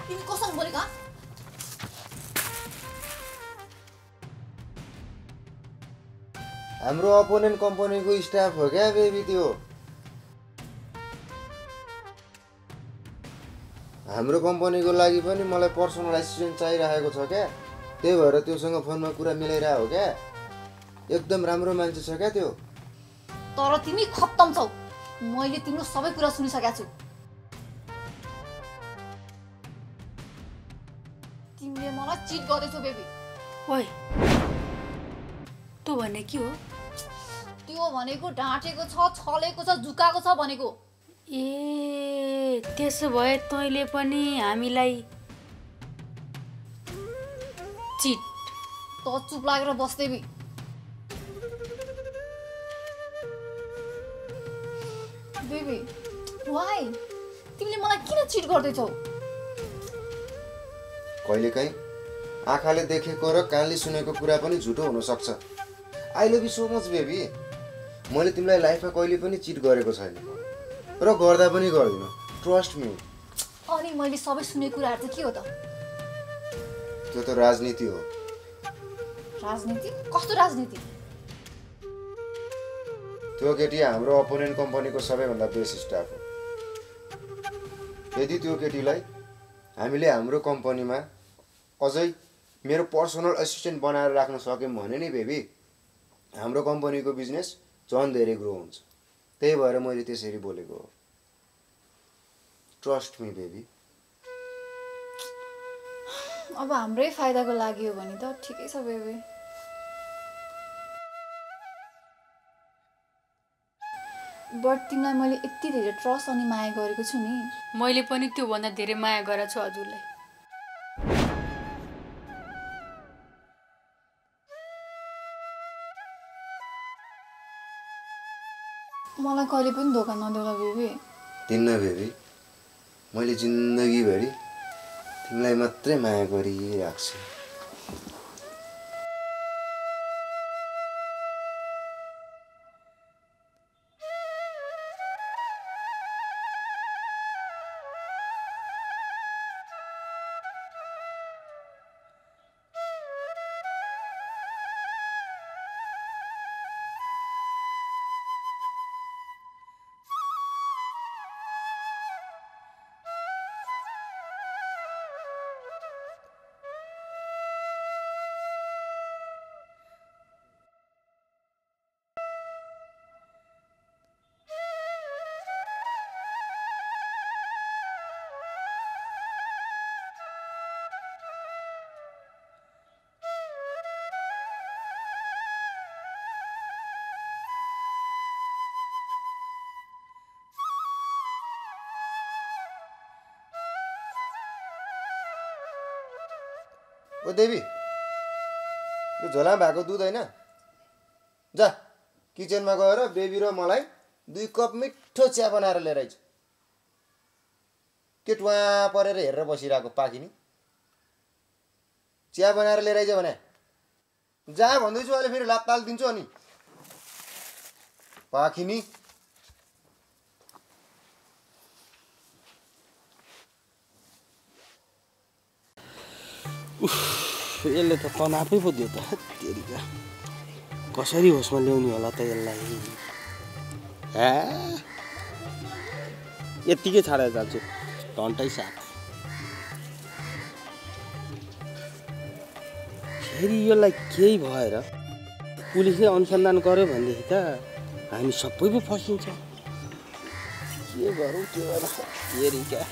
तिमी कोसँग बोलेको? हाम्रो अपोनेन्ट कम्पनीको स्टाफ हो क्या बेबी त्यो। हाम्रो कम्पनीको लागि पनि मलाई पर्सनल एसिस्टेन्ट चाहिरहेको छ क्या, त्यही भएर त्योसँग फोनमा कुरा मिलाइरहेको हो क्या। एकदम राम्रो मान्छे छ क्या त्यो। तर तिमी खत्तम छौ। मैले तिम्रो सबै कुरा सुनिसकेको छु। तिमीले मलाई चिट गर्दैछौ बेबी। ओइ तँ भने के हो? त्यो भनेको ढाँटेको छ, छलेको छ, झुकाएको छ भनेको। ए त्यसो भए तैँले पनि हामीलाई चिट। त चुप लागेर बस देबी। बेबी वाइ तिमीले मलाई किन चिट गर्दैछौ? कहिलेकाहीँ आँखाले देखेको र कानले सुनेको कुरा पनि झुटो हुनसक्छ। I love you so much baby. मैले तिमीलाई लाइफमा कहिले पनि चिट गरेको छैन र गर्दा पनि गर्दिनँ, ट्रस्ट मी। अनि मैले सबै सुनेको कुराहरू चाहिँ के हो त? त्यो त राजनीति हो। राजनीति? कस्तो राजनीति? त्यो केटी हाम्रो अपोनेन्ट कम्पनीको सबैभन्दा बेस्ट स्टाफ हो। यदि त्यो केटीलाई हामीले हाम्रो कम्पनीमा अझै मेरो पर्सनल एसिस्टेन्ट बनाएर राख्न सक्यौँ भने नि बेबी, हाम्रो कम्पनीको बिजनेस झन् धेरै ग्रो हुन्छ। त्यही भएर मैले त्यसरी बोलेको हो। Trust me baby. अब हाम्रै फाइदाको लागि हो भने त ठिकै छ बेबी। बट तिमीलाई मैले यति धेरै ट्रस्ट अनि माया गरेको छु नि। मैले पनि त्योभन्दा धेरै माया गरेको छु हजुरलाई। मलाई कहिले पनि धोका नदेऊ बेबी। दिन्न बेबी, मैले जिन्दगीभरि तिमीलाई मात्रै माया गरिराख्छु। ओ देवी, यो झोलामा भएको दुध होइन? जा किचनमा गएर बेबी र मलाई 2 कप मिठो चिया बनाएर लिएर आइज। के टुवा परेर हेरेर बसिरहेको पाखिनी? चिया बनाएर लिएर आइज भने। जा भन्दैछु, अहिले फेरि लात्ताल दिन्छु अनि। पाखिनी यसले त तनाफै पो दियो त। तेरिका कसरी होसमा ल्याउने होला त यसलाई? यत्तिकै छाडेर जान्छु टन्टै साथ। फेरि यसलाई केही भएर पुलिसले अनुसन्धान गर्यो भनेदेखि त हामी सबै पो फसिन्छ। के गरौँ के गरौँ? तेरिका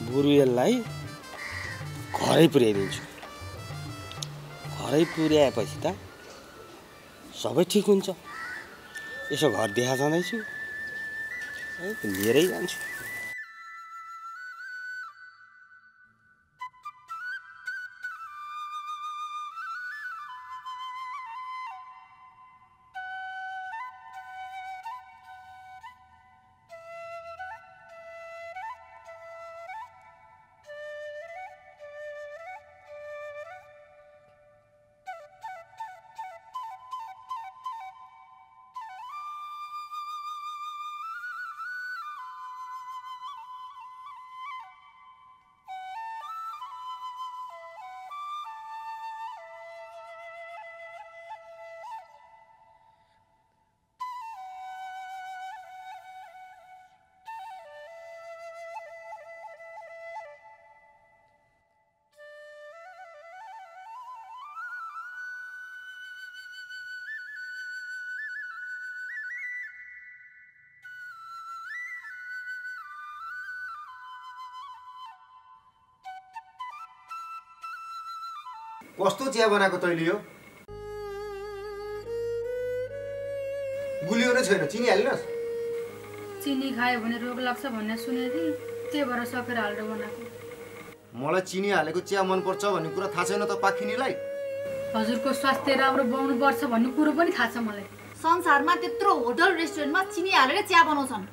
बरु यसलाई घरै पुर्याइदिन्छु। घरै पुर्याएपछि त सबै ठिक हुन्छ। यसो घर देखा जाँदैछु, लिएरै जान्छु। कस्तो चिया बनाएको तैँले यो गुलियो नै छैन चिनी हालिनुहोस् चिनी खायो भने रोग लाग्छ भन्ने सुनेको थिएँ त्यही भएर सकेर हालेर बनाएको मलाई चिनी हालेको चिया मनपर्छ भन्ने कुरा थाहा छैन त पाखिनीलाई हजुरको स्वास्थ्य राम्रो बनाउनु पर्छ भन्ने कुरो पनि थाहा छ मलाई संसारमा त्यत्रो होटल रेस्टुरेन्टमा चिनी हालेर चिया बनाउँछन्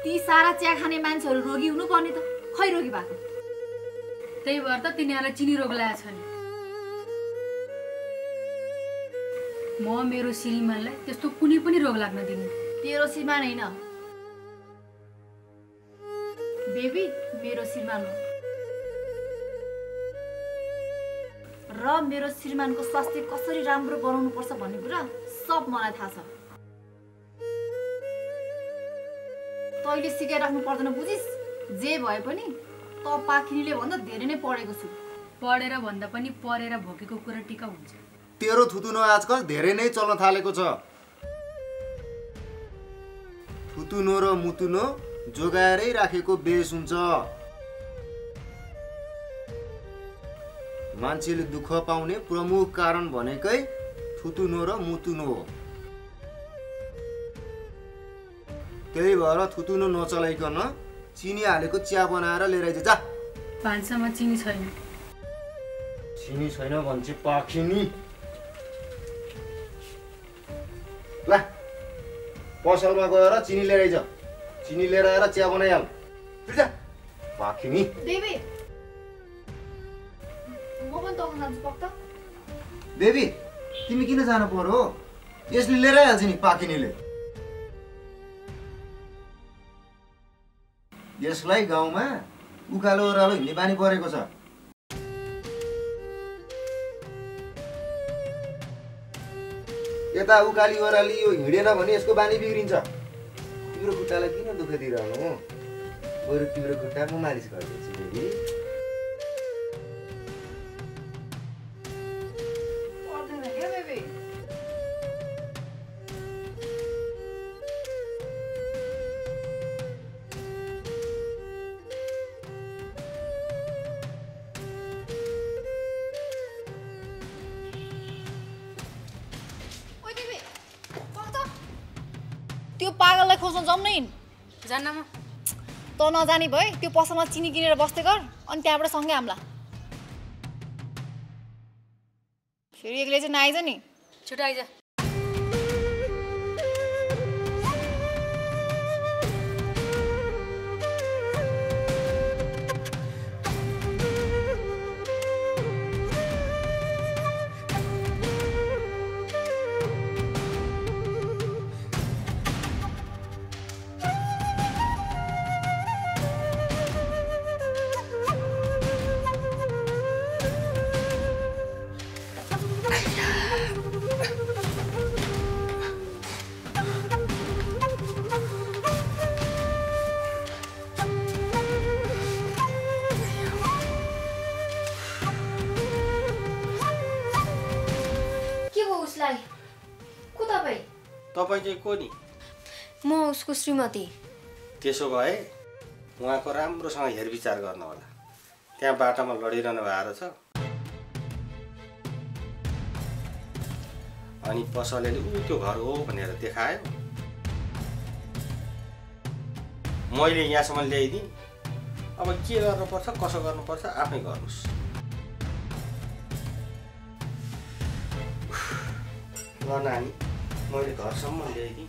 ती सारा चिया खाने मान्छेहरू रोगी हुनुपर्ने त खै रोगी भएको त्यही भएर त तिनीहरूलाई चिनी रोग लागेको छ नि म मेरो श्रीमानलाई त्यस्तो कुनै पनि रोग लाग्न दिनु तेरो श्रीमान होइन बेबी मेरो श्रीमान हो र मेरो श्रीमानको स्वास्थ्य कसरी राम्रो बनाउनु पर्छ भन्ने कुरा सब मलाई थाहा छ तैँले सिकाइराख्नु पर्दैन बुझिस् जे भए पनि त पाखिनीले भन्दा धेरै नै पढेको छु पढेर भन्दा पनि पढेर भोकेको कुरा टिका हुन्छ तेरो थुतुनो आजकल धेरै नै चल्न थालेको छ थुतुनो र मुतुनो जोगाएरै राखेको बेस हुन्छ मान्छेले दुःख पाउने प्रमुख कारण भनेकै थुतुनो र मुतुनो हो त्यही भएर थुतुनो नचलाइकन चिनी हालेको चिया बनाएर लिएर आइज जा भान्सामा चिनी छैन चिनी छैन भन्छ पाखिनी ल पसलमा गएर चिनी लिएर आइज चिनी लिएर आएर चिया बनाइहाल जा पाखिनी बेबी म पनि त जान्छु पक्क बेबी तिमी किन जानु पर्यो यसले लिएर आइहाल्छ नि पाखिनीले यसलाई गाउँमा उकालो ओह्रालो हिँड्ने बानी परेको छ यता उकाली ओह्राली यो हिँडेन भने यसको बानी बिग्रिन्छ तिम्रो खुट्टालाई किन दुःख दिइरहनु बरु तिम्रो खुट्टा म मालिस गरिदिन्छु बेबी पर्दैन क्या बेबी त्यो पागललाई खोज्न जाउँ न जान्न म त नजानी भए त्यो पसलमा चिनी किनेर बस्दै गर अनि त्यहाँबाट सँगै हाम्ला फेरि एक्लै चाहिँ नआइज नि छिटो आइज तपाईँ चाहिँ को नि म उसको श्रीमती त्यसो भए उहाँको राम्रोसँग हेरविचार गर्नु होला त्यहाँ बाटामा लडिरहनु भएको छ अनि पसलेले ऊ त्यो घर हो भनेर देखायो मैले यहाँसम्म ल्याइदिएँ अब के गर्नुपर्छ कसो गर्नुपर्छ आफै गर्नुहोस् ल नानी मैले घरसम्म ल्याइदिएँ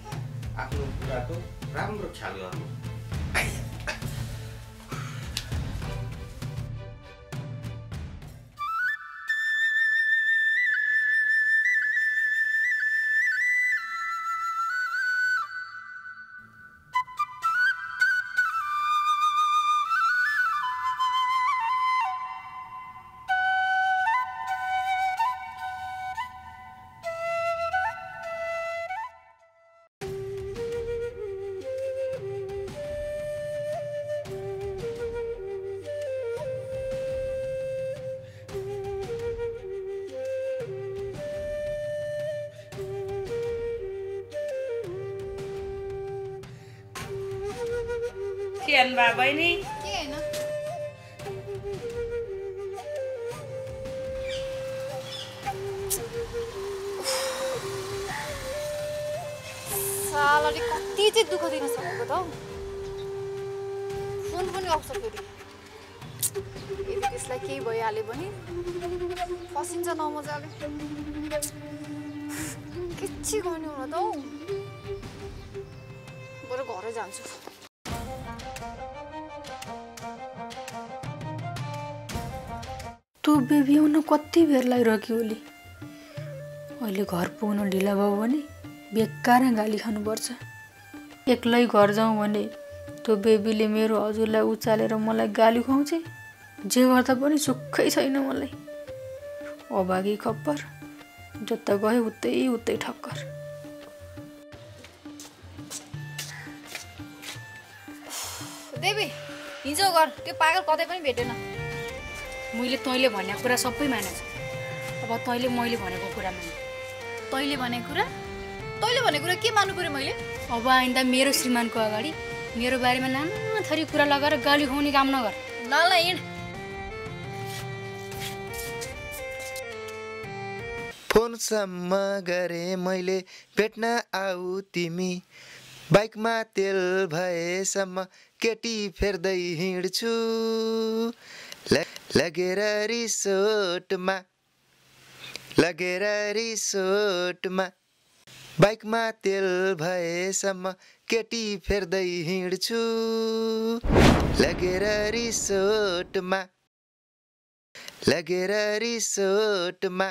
आफ्नो कुराको राम्रो ख्याल गर्नु के भन्नु भयो बहिनी के हैन सालले कति चाहिँ दुःख दिन सकेको त हौ। फोन पनि आउँछ फेरि। यदि त्यसलाई केही भइहाल्यो भने फसिन्छ नमजाले। के चाहिँ गर्ने होला त हौ। बरु घरै जान्छु। तँ बेबी आउन कति बेर लागिरह्यो ओली। अहिले घर पुग्नु ढिला भयो भने बेकार गाली खानुपर्छ। एक्लै घर जाउँ भने त्यो बेबीले मेरो हजुरलाई उचालेर मलाई गाली खुवाउँछ। जे गर्दा पनि सुखै छैन मलाई। अभागी खप्पर, जता गयो उतै उतै ठक्कर। देवी हिजो घर त्यो पागल कतै पनि भेटेन। मैले तैँले भनेको कुरा सबै मानेछ। अब तैँले मैले भनेको कुरा मान। तैँले भनेको कुरा? तैँले भनेको कुरा के मान्नु पर्यो मैले? अब आइन्दा मेरो श्रीमानको अगाडि मेरो बारेमा नाना थरी कुरा लगाएर गाली खुवाउने काम नगर। ल ल हिँड। फोनसम्म गरे मैले भेट्न आऊ तिमी, बाइकमा तेल भएसम्म केटी फेर्दै हिँड्छु, लगेर रिसोर्टमा बाइकमा तेल भएसम्म केटी फेर्दै हिँड्छु, लगेर रिसोर्टमा लगेर रिसोर्टमा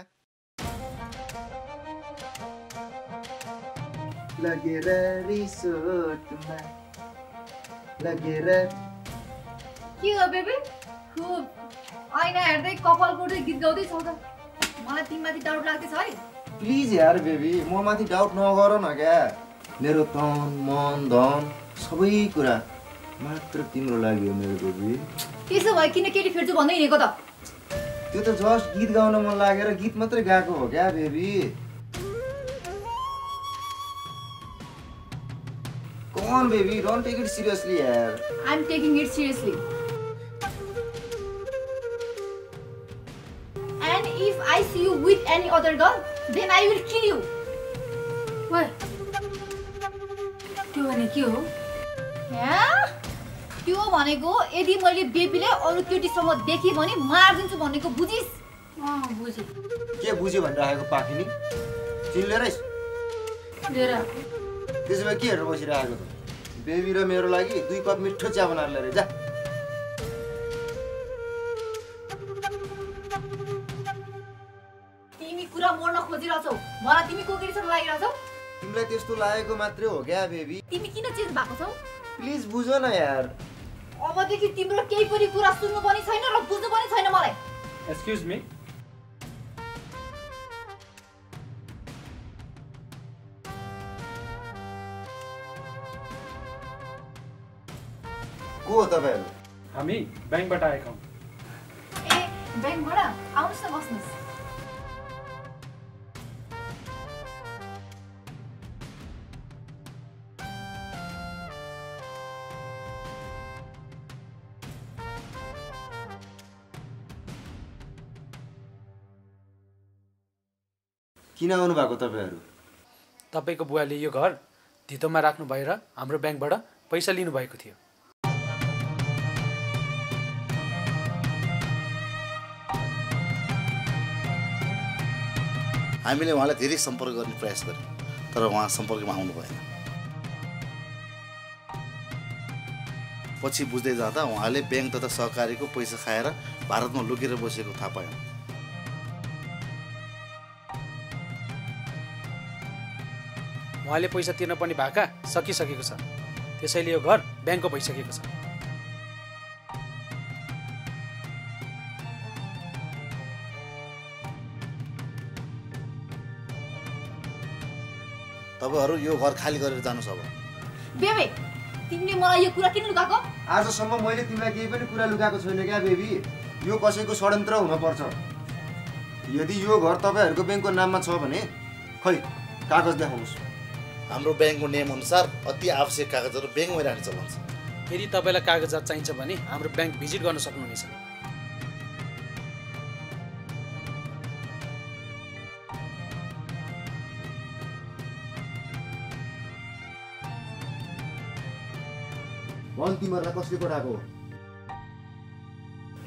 लगेर के हो बेबी? खुब ऐना हेर्दै कपाल कोर्दै गीत गाउँदै छौ त। मलाई तिमीमाथि डाउट लाग्दैछ है। प्लिज यार बेबी, म माथि डाउट नगर न क्या। मेरो तन मन धन सबै कुरा मात्र तिम्रो लागि हो मेरो बेबी। त्यसो भए किन केटी फेर्छु भन्दै हिँडेको त? त्यो त जस्ट गीत गाउन मन लागेर गीत मात्रै गाएको हो क्या baby. Come on baby, don't take it seriously यार। I'm taking it seriously. And if I see you with any other girl, then I will kill you. ओए त्यो भने के हो? त्यो भनेको यदि मैले बेबीले अरू केटीसँग देखेँ भने मारिदिन्छु भनेको बुझिस्? बुझेँ। के बुझ्यो भनिराखेको पाखिनी? चिन्ले रहेछ? लिएर त्यसो भए के हेरेर बसिरहेको त? बेबी र मेरो लागि 2 कप मिठो चिया बनाएर ल्याएर जा। तिमी कुरा मोड्न खोजिरहेछौ। मलाई तिमी को केटीसँग लागिरहेछौ? तिमीलाई त्यस्तो लागेको मात्रै हो क्या बेबी। तिमी किन चेन्ज भएको छौ? प्लिज बुझ न यार। अबदेखि तिम्रो केही पनि कुरा सुन्नु पनि छैन र बुझ्नु पनि छैन मलाई। Excuse me. को हो तपाईहरु? हामी ब्याङ्कबाट आएका हौँ। ए ब्याङ्कबाट आउनुस् न बस्नुस्। किन आउनु भएको तपाईहरु? तपाईँको बुवाले यो घर धितोमा राख्नु भएर हाम्रो ब्याङ्कबाट पैसा लिनु भएको थियो। हामीले उहाँलाई धेरै सम्पर्क गर्ने प्रयास गर्यौँ, तर उहाँ सम्पर्कमा आउनु भएन। पछि बुझ्दै जाँदा उहाँले ब्याङ्क तथा सहकारीको पैसा खाएर भारतमा लुकेर बसेको थाहा पायौँ। उहाँले पैसा तिर्न पनि भाका सकिसकेको छ, त्यसैले यो घर ब्याङ्कको भइसकेको छ। तपाईँहरू यो घर खाली गरेर जानुहोस्। अब बेबी तिमीले मलाई यो कुरा किन लुकाएको? आजसम्म मैले तिमीलाई केही पनि कुरा लुकाएको छैन क्या बेबी। यो कसैको षड्यन्त्र हुन पर्छ। यदि यो घर तपाईहरुको ब्याङ्कको नाममा छ भने खै कागज देखाउनुस्। हाम्रो ब्याङ्कको नियम अनुसार अति आवश्यक कागजहरू ब्याङ्कमै राख्ने चलन छ। यदि तपाईँलाई कागजात चाहिन्छ भने हाम्रो ब्याङ्क भिजिट गर्न सक्नुहुनेछ। भन तिमीहरूलाई कसले पठाएको हो?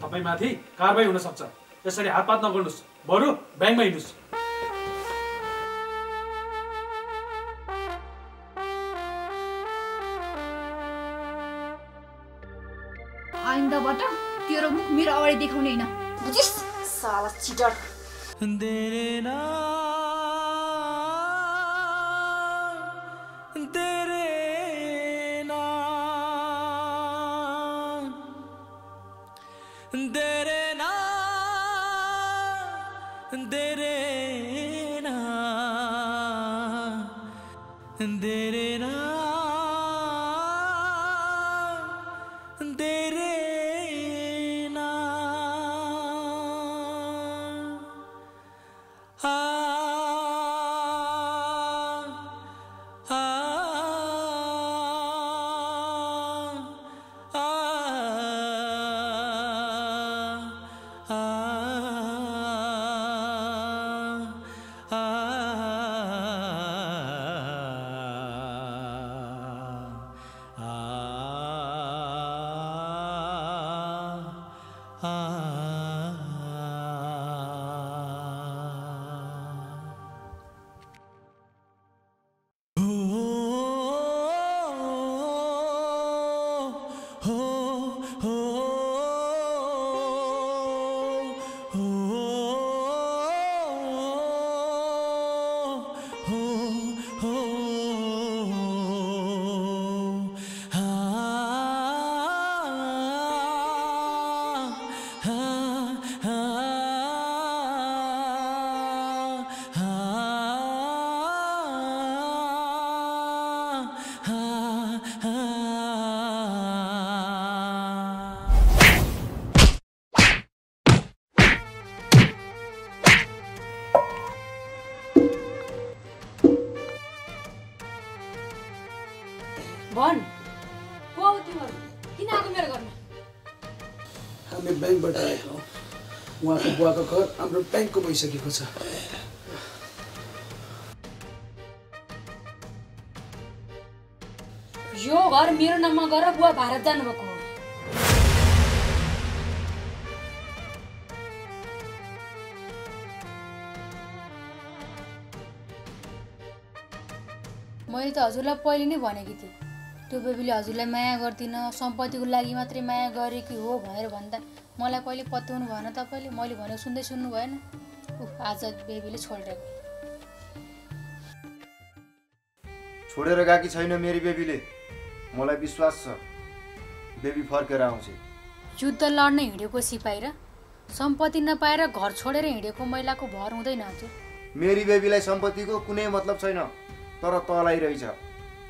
तपाईँमाथि कारबाही हुन सक्छ। यसरी हातपात नगर्नुहोस्, बरु ब्याङ्कमा हिँड्नुहोस्। आइन्दाबाट तेरो मुख मेरो अगाडि देखाउने होइन, बुझिस्? साला चिटर। भन को हो तिमीहरू? किन आएको मेरो घरमा? हामी ब्याङ्कबाट आएको हौ। उहाँको बुवाको घर हाम्रो ब्याङ्कको भइसकेको छ। यो घर मेरो नाममा गरेर बुवा भारत जानुभएको हो। मैले त हजुरलाई पहिले नै भनेकी थिएँ, त्यो बेबीले हजुरलाई माया गर्दिन, सम्पत्तिको लागि मात्रै माया गरेकी हो भनेर भन्दा मलाई कहिले पत्याउनु भएन तपाईँले। मैले भनेको सुन्दै सुन्नु भएन। आज बेबीले छोडेर गयो। छोडेर गएकी छैन मेरी बेबीले, मलाई विश्वास छ बेबी फर्केर आउँछ। युद्ध लड्न हिँडेको सिपाही र सम्पत्ति नपाएर घर छोडेर हिँडेको महिलाको भर हुँदैन हजुर। मेरी बेबीलाई सम्पत्तिको कुनै मतलब छैन, तर तँलाई रहेछ।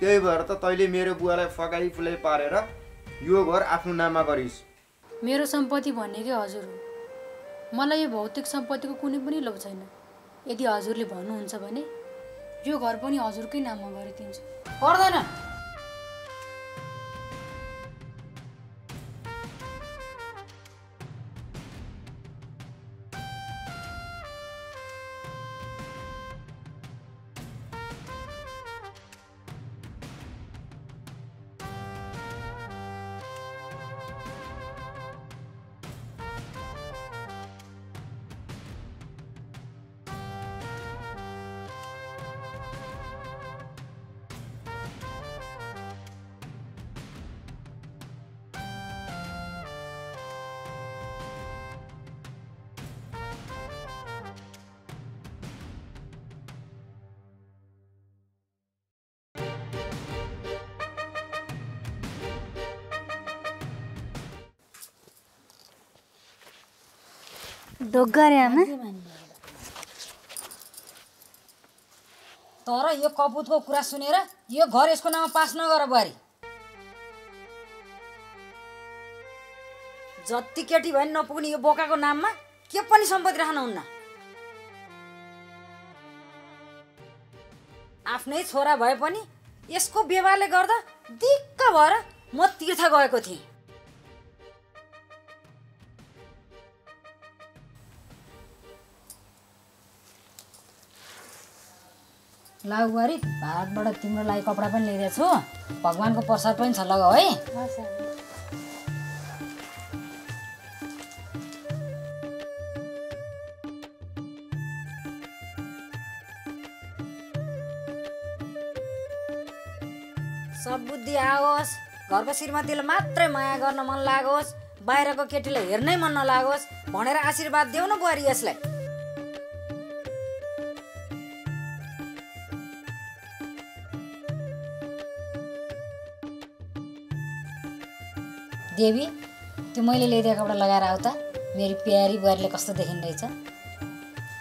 त्यही भएर त तैँले मेरो बुवालाई फकाइ फुलाई पारेर यो घर आफ्नो नाममा गरिस्। मेरो सम्पत्ति भनेकै हजुर हो। मलाई यो भौतिक सम्पत्तिको कुनै पनि लोभ छैन। यदि हजुरले भन्नुहुन्छ भने यो घर पनि हजुरकै नाममा गरिदिन्छु। पर्दैन। ढोग्गरे आमा। तर यो कपुतको कुरा सुनेर यो घर यसको नाममा पास नगर बुहारी। जति केटी भए नपुग्ने यो बोकाको नाममा के पनि सम्पत्ति राख्नुहुन्न। आफ्नै छोरा भए पनि यसको व्यवहारले गर्दा दिक्क भएर म तीर्थ गएको थिएँ। ला बुहारी भारतबाट तिम्रो लागि कपडा पनि ल्याइदिएको छु भगवानको प्रसाद पनि छ लगाऊ है सब बुद्धि आओस् घरको श्रीमतीले मात्रै माया गर्न मन लागोस् बाहिरको केटीले हेर्नै मन नलागोस् भनेर आशीर्वाद देऊ न बुहारी यसलाई देवी त्यो मैले ल्याइदिएको कपडा लगाएर आऊ त मेरो प्यारी बुहारीले कस्तो देखिँदो रहेछ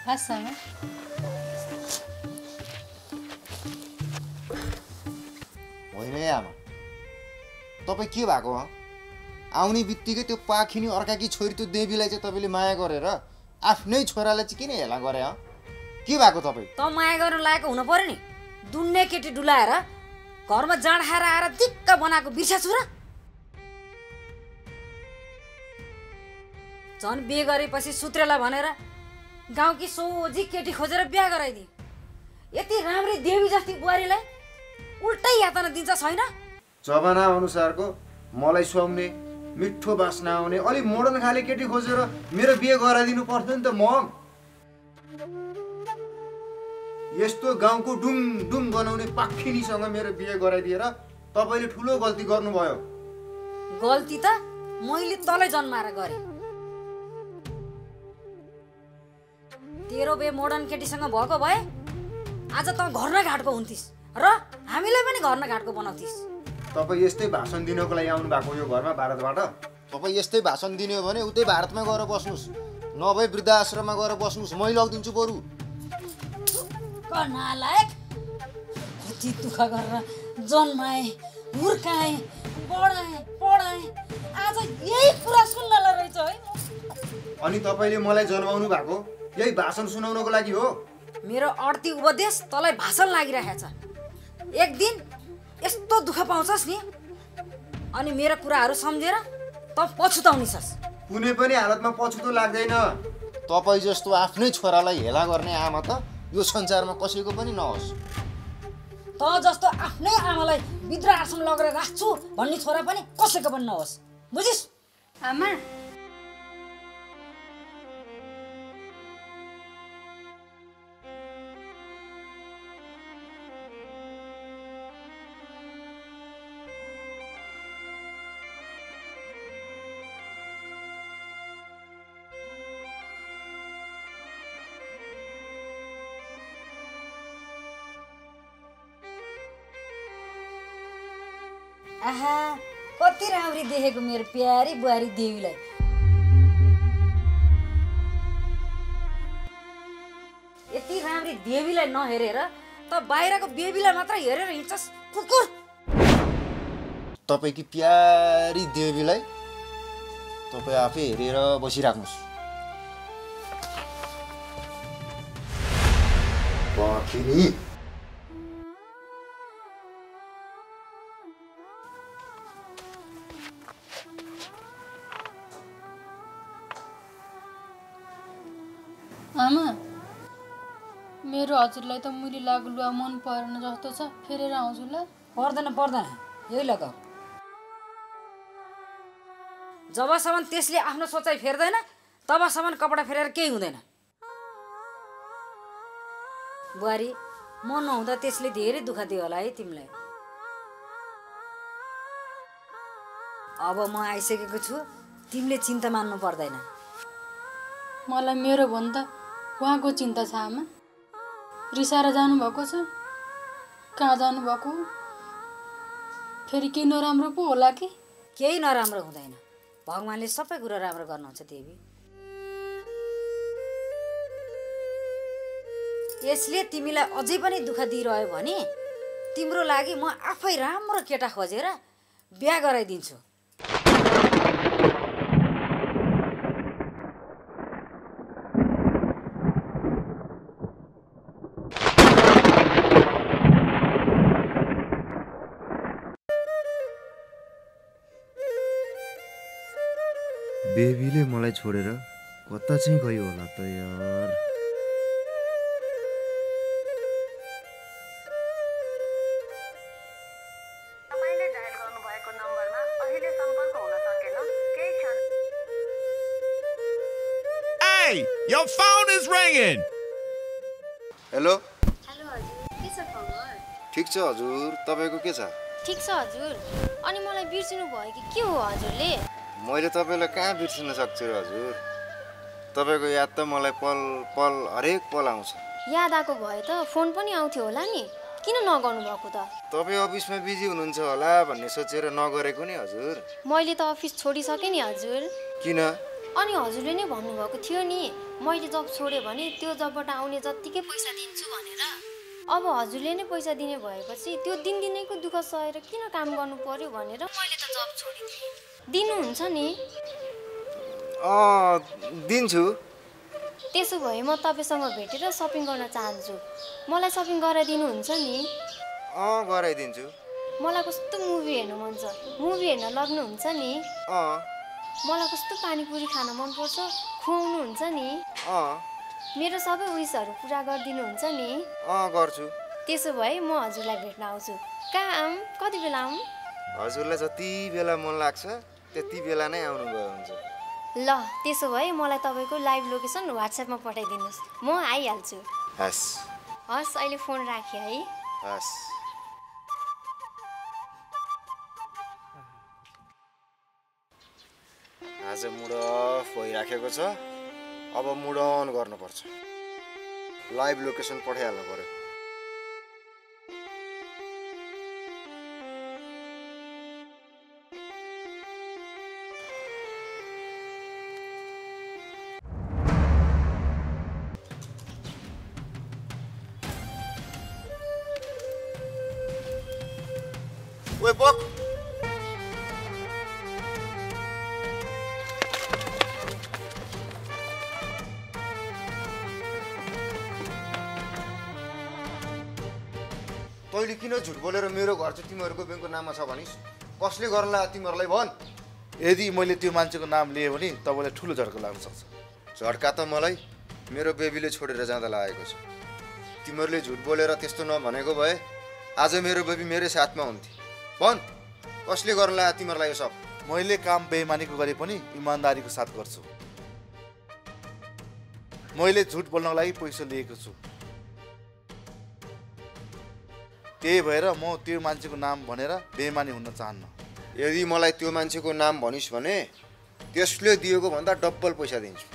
हस् आमा होइन है आमा तपाईँ के भएको हो आउने बित्तिकै त्यो पाखिनी अर्काकी छोरी त्यो देवीलाई चाहिँ तपाईँले माया गरेर आफ्नै छोरालाई चाहिँ किन हेला गरे हो के भएको तपाईँ त माया गर्न लागेको हुनु पर्यो नि दुन्ने केटी डुलाएर घरमा जाँड खाएर आएर दिक्क बनाएको बिर्सा छु र झन् बिहे गरेपछि सुत्रेला भनेर गाउँकी सोझी केटी खोजेर बिहा गराइदिए यति राम्री देवी जस्ती बुहारीलाई उल्टै यातना दिन्छ छैन जमाना अनुसारको मलाई सुहाउने मिठो बास्ना आउने अलिक मोडर्न खाले केटी खोजेर मेरो बिहे गराइदिनु पर्थ्यो नि त म यस्तो गाउँको डुङ डुङ बनाउने पाखिनीसँग मेरो बिहे गराइदिएर तपाईँले ठुलो गल्ती गर्नुभयो गल्ती त मैले तलै जन्माएर गरेँ तेरो बे मोडर्न केटीसँग भएको भए आज त घर न घाटको हुन्थिस् र हामीलाई पनि घर न घाटको बनाउँथिस् तपाईँ यस्तै भाषण दिनको लागि आउनु भएको यो घरमा भारतबाट तपाईँ यस्तै भाषण दिने हो भने उतै भारतमा गएर बस्नुहोस् नभए वृद्धाश्रममा गएर बस्नुहोस् मै लगिदिन्छु बरु नालायक कति दुःख गरेर जन्माए हुर्काए पढाए आज यही कुरा सुन्नला रहेछ है अनि तपाईँले मलाई जन्माउनु भएको यही भाषण सुनाउनको लागि हो मेरो अड्ती उपदेश तँलाई भाषण लागिरहेको छ एक दिन यस्तो दुःख पाउँछस् नि अनि मेरो कुराहरू सम्झेर त पछुताउनेछस् कुनै पनि हालतमा पछुतो लाग्दैन तपाईँ जस्तो आफ्नै छोरालाई हेला गर्ने आमा त यो संसारमा कसैको पनि नहोस् त जस्तो आफ्नै आमालाई वृद्धाश्रम लगेर राख्छु भन्ने छोरा पनि कसैको पनि नहोस् बुझिस् आमा आहा कति राम्री देखेको मेरो प्यारी बुहारी देवीलाई यति राम्री देवीलाई नहेरेर त बाहिरको बेबीलाई मात्र हेरेर हिँड्छस् कुकुर तपाईँकी प्यारी देवीलाई तपाईँ आफै हेरेर बसिराख्नुहोस् पाखिनी आमा मेरो हजुरलाई त मुली लागु लुवा मन परेन जस्तो छ फेरेर आउँछु ल पर्दैन यही लगाऊ जबसम्म त्यसले आफ्नो सोचाइ फेर्दैन तबसम्म कपडा फेरेर केही हुँदैन बुहारी म नहुँदा त्यसले धेरै दुःख दियो होला है तिमीलाई अब म आइसकेको छु तिमीले चिन्ता मान्नु पर्दैन मलाई मेरो भन्दा उहाँको चिन्ता छ आमा रिसाएर जानुभएको छ कहाँ जानुभएको फेरि केही नराम्रो पो होला कि केही नराम्रो हुँदैन भगवान्ले सबै कुरा राम्रो गर्नुहुन्छ देवी यसले तिमीलाई अझै पनि दुःख दिइरह्यो भने तिम्रो लागि म आफै राम्रो केटा खोजेर बिहा गराइदिन्छु बेबीले मलाई छोडेर कता चाहिँ गयो होला त यार Hey, your phone is ringing. Hello hello हजुर के छ खबर ठिक छ हजुर तपाईको के छ ठिक छ हजुर अनि मलाई बिर्सिनु भयो कि के हो हजुरले मैले तपाईलाई कहाँ बिर्सिन सक्छु र हजुर तपाईको याद त मलाई पल पल हरेक पल आउँछ याद आएको भए त फोन पनि आउँथ्यो होला नि किन नगर्नु भएको त तपाई अफिसमा बिजी हुनुहुन्छ होला भन्ने सोचेर नगरेको नि हजुर मैले त अफिस छोडिसकेँ नि हजुर किन अनि हजुरले नै भन्नुभएको थियो नि मैले जब छोडेँ भने त्यो जबबाट आउने जत्तिकै पैसा दिन्छु भनेर अब हजुरले नै पैसा दिने भएपछि त्यो दिनदिनैको दुःख सहेर किन काम गर्नु पर्यो भनेर मैले त जब छोडिदिएँ दिनुहुन्छ नि दिन्छु त्यसो भए म तपाईसँग भेटेर सपिङ गर्न चाहन्छु मलाई सपिङ गराइदिनुहुन्छ नि गराइदिन्छु मलाई कस्तो मुभी हेर्नु मन छ मुभी हेर्न लग्नुहुन्छ नि मलाई कस्तो पानीपुरी खान मन पर्छ खुवाउनुहुन्छ नि मेरो सबै विशहरू पुरा गरिदिनुहुन्छ नि गर्छु त्यसो भए म हजुरलाई भेट्न आउँछु कहाँ आऊँ कति बेला आऊँ हजुरलाई जति बेला मन लाग्छ त्यति बेला नै आउनुभयो हुन्छ ल त्यसो भए मलाई तपाईँको लाइभ लोकेसन व्हाट्सएपमा पठाइदिनुहोस् म आइहाल्छु हस् हस् अहिले फोन राखेँ है हस् आज मुड अफ भइराखेको छ अब मुड अन गर्नुपर्छ लाइभ लोकेसन पठाइहाल्नु पर्यो ओए बक तैँले किन झुट बोलेर मेरो घर चाहिँ तिमीहरूको ब्याङ्कको नाममा छ भनिस् कसले गर्ला तिमीहरूलाई भन यदि मैले त्यो मान्छेको नाम लिएँ भने तपाईँलाई ठुलो झड्का लाग्न सक्छ झड्का त मलाई मेरो बेबीले छोडेर जाँदा लागेको छ तिमीहरूले झुट बोलेर त्यस्तो नभनेको भए आज मेरो बेबी मेरै साथमा हुन्थे भन कसले गर्ला तिमीहरूलाई यो सब मैले काम बेइमानीको गरे पनि इमान्दारीको साथ गर्छु मैले झुट बोल्नको लागि पैसा लिएको छु त्यही भएर म त्यो मान्छेको नाम भनेर बेइमानी हुन चाहन्न यदि मलाई त्यो मान्छेको नाम भनिस् भने त्यसले दिएको भन्दा डबल पैसा दिन्छु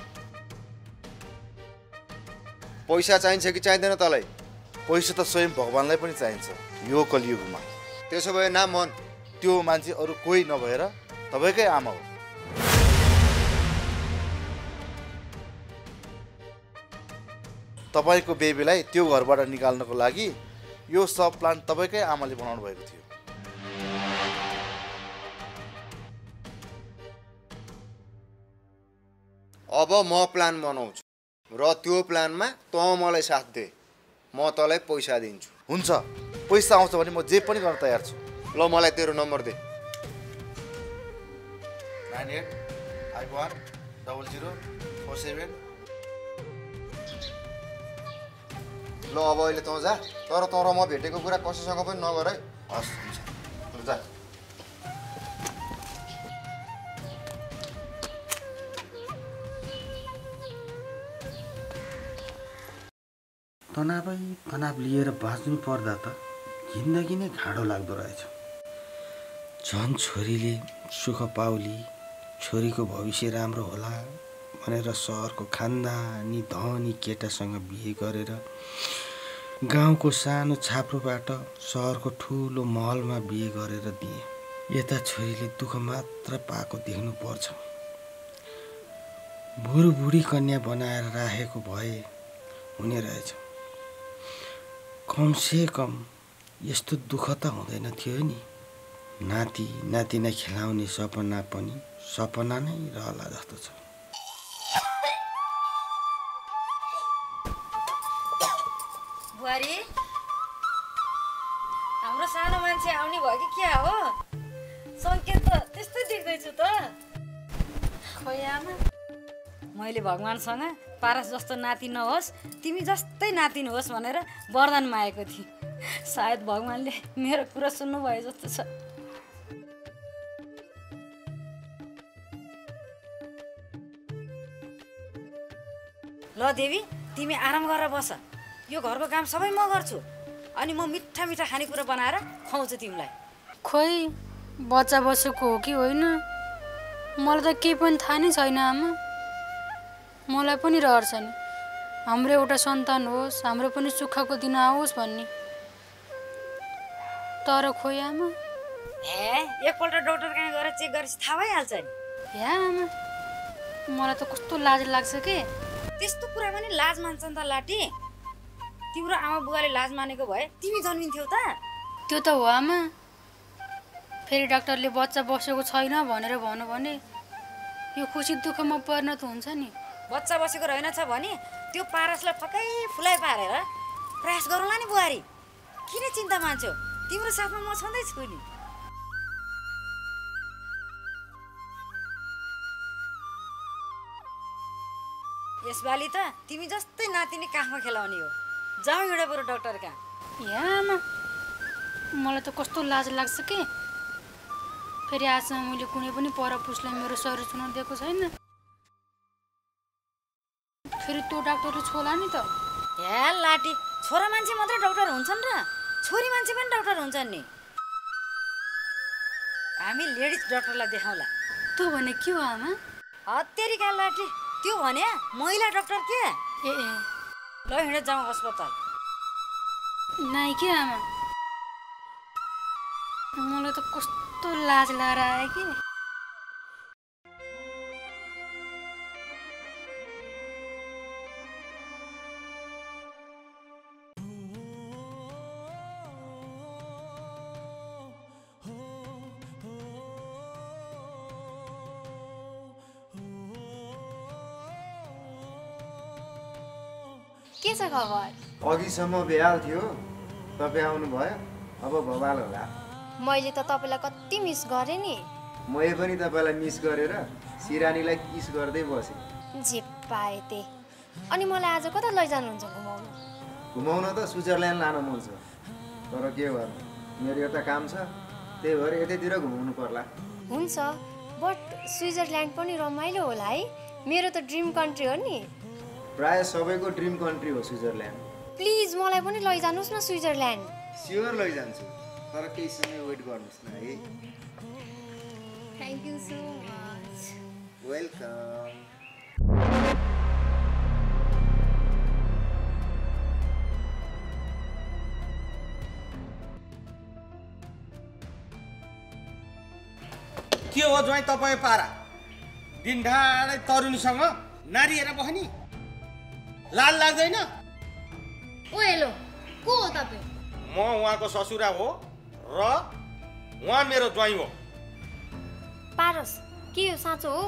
पैसा चाहिन्छ कि चाहिँदैन तँलाई पैसा त स्वयं भगवानलाई पनि चाहिन्छ यो कलियुगमा त्यसो भए नाम भन त्यो मान्छे अरू कोही नभएर तपाईँकै आमा हो तपाईँको बेबीलाई त्यो घरबाट निकाल्नको लागि यो सब प्लान तपाईँकै आमाले बनाउनु भएको थियो अब म प्लान बनाउँछु र त्यो प्लानमा तँ मलाई साथ दे म तँलाई पैसा दिन्छु हुन्छ पैसा आउँछ भने म जे पनि गर्न तयार छु ल मलाई तेरो नम्बर दे 98510047 ल अब अहिले तँ जा तर म भेटेको कुरा कसैसँग पनि नगर है हस् हुन्छ जा तनाव लिएर बाँच्नु पर्दा त जिन्दगी नै गाह्रो लाग्दो रहेछ झन् छोरीले सुख पाउली छोरीको भविष्य राम्रो होला भनेर सहरको खानदानी धनी केटासँग बिहे गरेर गाउँको सानो छाप्रोबाट सहरको ठुलो महलमा बिहे गरेर दिए यता छोरीले दुःख मात्र पाएको देख्नु पर्छ बुढी कन्या बनाएर राखेको भए हुने रहेछ कमसे कम यस्तो दुःख त हुँदैन थियो नि नातिना खेलाउने सपना पनि सपना नै रहला जस्तो छ बुहारी हाम्रो सानो मान्छे आउने भयो कि क्या हो सङ्केत त त्यस्तै देख्दैछु त खोइ आमा मैले भगवानसँग पारस जस्तो नाति नहोस् तिमी जस्तै नातिन होस् भनेर वरदान मागेको थिएँ सायद भगवानले मेरो कुरा सुन्नु भयो जस्तो छ ल देवी तिमी आराम गरेर बस यो घरको काम सबै म गर्छु अनि म मिठा मिठा खानेकुरा बनाएर खुवाउँछु तिमीलाई खोइ बच्चा बसेको हो कि होइन मलाई त केही पनि थाहा नै छैन आमा मलाई पनि रहर छ नि हाम्रो एउटा सन्तान होस् हाम्रो पनि सुखको दिन आओस् भन्ने तर खोइ आमा हे एकपल्ट डाक्टर कहाँ गएर चेक गरेपछि थाहा भइहाल्छ नि या आमा मलाई त कस्तो लाज लाग्छ के त्यस्तो कुरा पनि लाज मान्छन् त लाटी तिम्रो आमा बुवाले लाज मानेको भए तिमी जन्मिन्थ्यौ त त्यो त हो आमा फेरि डाक्टरले बच्चा बसेको छैन भनेर भन्यो भने यो खुसी दुःखमा परिणत हुन्छ नि बच्चा बसेको रहेनछ भने त्यो पारसलाई फकै फुलाइ पारेर प्रयास गरौँला नि बुहारी किन चिन्ता मान्छौ तिम्रो साथमा म छँदैछु नि यसपालि त तिमी जस्तै नातिनी काखमा खेलाउने हो जाऊ एउटा बरु डाक्टर कहाँ या आमा मलाई त कस्तो लाज लाग्छ के फेरि आजसम्म मैले कुनै पनि परपुरुषलाई मेरो शरीर छुन दिएको छैन फेरि त्यो डाक्टरले छोला नि त हे लाटी छोरा मान्छे मात्रै डाक्टर हुन्छन् र छोरी मान्छे पनि डाक्टर हुन्छन् नि हामी लेडिज डाक्टरलाई देखाउँला त्यो भने के हो आमा हत्तेरीका लाटी त्यो भने महिला डाक्टर के ए ल हिँड जाउँ अस्पताल नाइ के आमा मलाई त कस्तो लाज लागेर आयो कि के छ खबर अघिसम्म बेहाल थियो तपाईँ आउनुभयो अब भवाल होला मैले त तपाईँलाई कति मिस गरेँ नि मैले पनि तपाईँलाई मिस गरेर सिरानीलाई किस गर्दै बसेँ जे पाएँ त्यही अनि मलाई आज कता लैजानुहुन्छ घुमाउनु घुमाउन त स्विजरल्यान्ड लान मन छ तर के गर्नु मेरो एउटा काम छ त्यही भएर यतैतिर घुमाउनु पर्ला हुन्छ बट स्विजरल्यान्ड पनि रमाइलो होला है मेरो त ड्रिम कन्ट्री हो नि प्राय सबैको ड्रिम कन्ट्री हो स्विजरल्यान्ड प्लिज मलाई पनि लैजानुस् न स्विजरल्यान्ड स्योर लैजान्छु तर केही समय वेट गर्नुहोस् न है thank you so much welcome के हो ज्वाइँ तपाईँ पारा दिनढाडै तरुणीसँग नारी हेरेर बस्ने लाज लाग्दैन ओ हेलो को हो तपाईँ म उहाँको ससुरा हो र उहाँ मेरो ज्वाइँ हो पारस के यो साँचो हो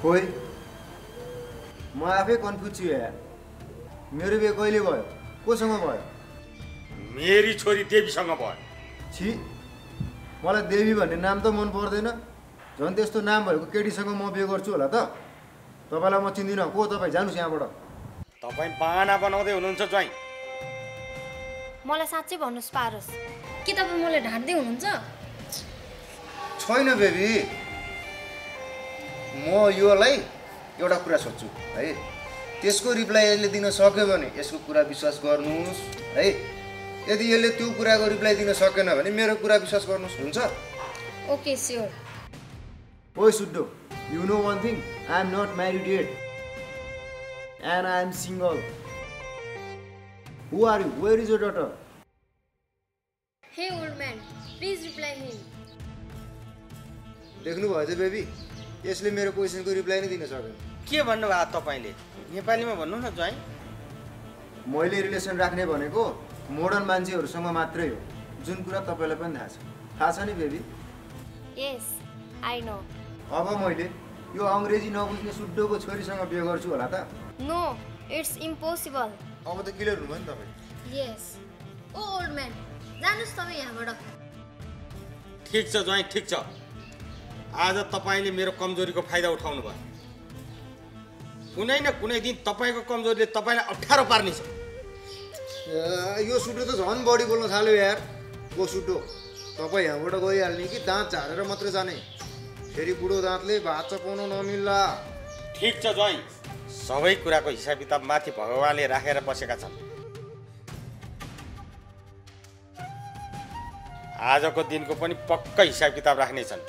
खोइ म आफै कन्फ्युज छु यार मेरो बिहे कहिले भयो कोसँग भयो मेरी छोरी देवीसँग भयो छि मलाई देवी भन्ने नाम त मन पर्दैन झन् त्यस्तो नाम भएको केटीसँग म बिहे गर्छु होला त तपाईँलाई म चिन्दिनँ को तपाईँ जानुहोस् यहाँबाट तपाईँ बाना बनाउँदै हुनुहुन्छ ज्वाइँ मलाई साँच्चै भन्नुहोस् पारस के तपाईँ मलाई ढाँट्दै हुनुहुन्छ छैन बेबी म योलाई एउटा कुरा सोध्छु है त्यसको रिप्लाई यसले दिन सक्यो भने यसको कुरा विश्वास गर्नुहोस् है यदि यसले त्यो कुराको रिप्लाई दिन सकेन भने मेरो कुरा विश्वास गर्नुहोस् हुन्छ ओके स्योर ओइ सुड्डो you know one thing I am not married yet and I am single who are you where is your daughter hey old man please reply him देख्नुभएछ बेबी यसले मेरो क्वेसनको रिप्लाई नै दिन सकेन के भन्नुभयो तपाईँले नेपालीमा भन्नु न ज्वाइँ मैले रिलेसन राख्ने भनेको मोडर्न मान्छेहरूसँग मात्रै हो जुन कुरा तपाईँलाई पनि थाहा छ नि बेबी यस आई नो अब मैले यो अङ्ग्रेजी नबुझ्ने सुड्डोको छोरीसँग बिहे गर्छु होला त नो इट्स इम्पोसिबल अब त क्लियर हुनुभयो नि तपाईँ यस ओ ओल्ड म्यान जानुहोस् तपाईँ यहाँबाट ठिक छ ज्वाइँ ठिक छ आज तपाईँले मेरो कमजोरीको फाइदा उठाउनु भयो कुनै न कुनै दिन तपाईँको कमजोरीले तपाईँलाई अप्ठ्यारो पार्नेछ यो सुटो त झन् बढी बोल्न थाल्यो यार ओ सुटो तपाईँ यहाँबाट गइहाल्ने कि दाँत झारेर मात्रै जाने फेरि बुढो दाँतले भात चपाउन नमिल्ला ठिक छ ज्वाइँ सबै कुराको हिसाब किताब माथि भगवानले राखेर बसेका छन्। आजको दिनको पनि पक्का हिसाब किताब राख्नेछन्।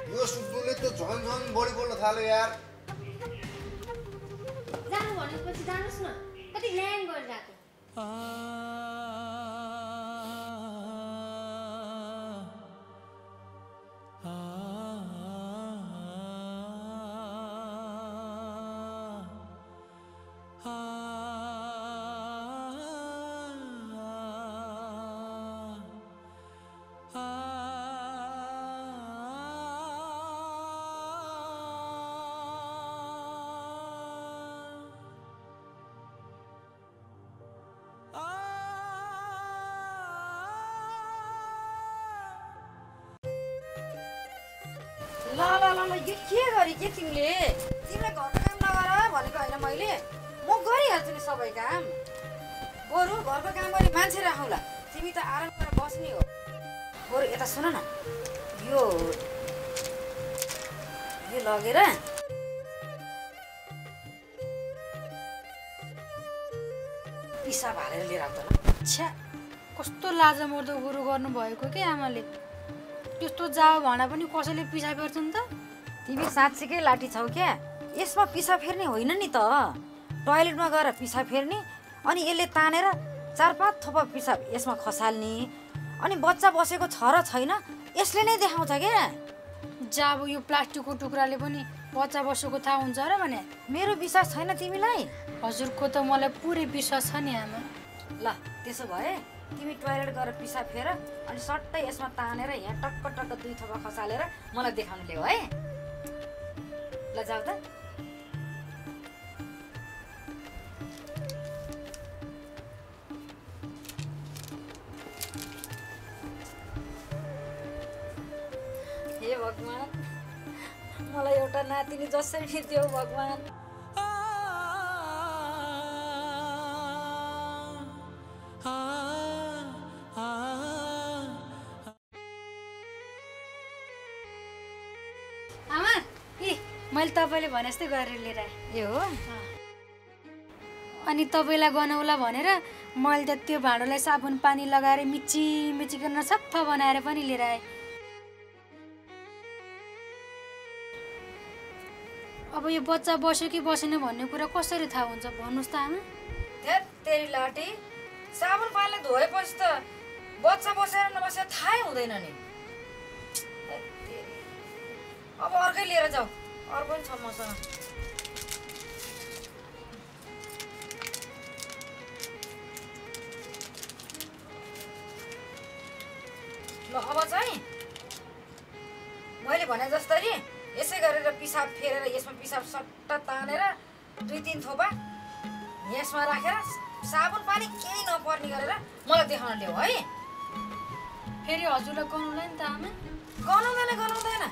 यो सुब्बुले त झन् झन् बढी बोल्न थाल्यो यार। जानु भनेपछि जानुस् न, कति ल्याङ गरिरहेको। ल यो के गरे के तिमीले? तिमीलाई घरको काम नगर भनेको होइन मैले, म गरिहाल्छु नि सबै काम। बरु घरको काम गरी मान्छे राखौँला, तिमी त आराम गरेर बस्ने हो। बरु यता सुन न, यो लगेर पिसाब हालेर लिएर आउँछ ल। छ्या, कस्तो लाजा मर्दो गुरु गर्नुभएको के आमाले। त्यस्तो जाओ भना पनि कसैले पिसा फेर्छन् त? तिमी साँच्चीकै लाठी छौ क्या? यसमा पिसाब फेर्ने होइन नि त, टोयलेटमा गएर पिसाब फेर्ने, अनि यसले तानेर 4-5 थोपा पिसाब यसमा खसाल्ने, अनि बच्चा बसेको छ र छैन यसले नै देखाउँछ क्या। जाब यो प्लास्टिकको टुक्राले पनि बच्चा बसेको थाहा हुन्छ र भने? मेरो विश्वास छैन तिमीलाई? हजुरको त मलाई पुरै विश्वास छ नि आमा। ल त्यसो भए तिमी टोयलेट गएर पिसाब फेर, अनि सट्टै यसमा तानेर यहाँ टक्क टक्क 2 थोपा खसालेर मलाई देखाउनु ल्याऊ है। ल जाऊ त। हे भगवान, मलाई एउटा नातिनी जसरी दियो भगवान। आमा, मैले तपाईँले भने जस्तै गरेर लिएर आएँ। ए हो? अनि तपाईँलाई गनाउला भनेर मैले त त्यो भाँडोलाई साबुन पानी लगाएर मिची मिची गर्न सफा बनाएर पनि लिएर आएँ। अब यो बच्चा बस्यो कि बसेन भन्ने कुरा कसरी थाहा हुन्छ भन्नुहोस् त आमा? ध्यात तेरी लाठी, साबुन पानीले धोएपछि त बच्चा बसेर नबसेर थाहै हुँदैन नि। अब अर्कै लिएर जाऊ, अर्को पनि छ मसँग। ल अब चाहिँ मैले भने जस्तरी यसै गरेर पिसाब फेरेर यसमा पिसाब सट्टा तानेर 2-3 थोपा यसमा राखेर साबुन पानी केही नपर्ने गरेर मलाई देखाउन ल्याऊ है। फेरि हजुरलाई गनाउला नि त आमा? गनाउँदैन,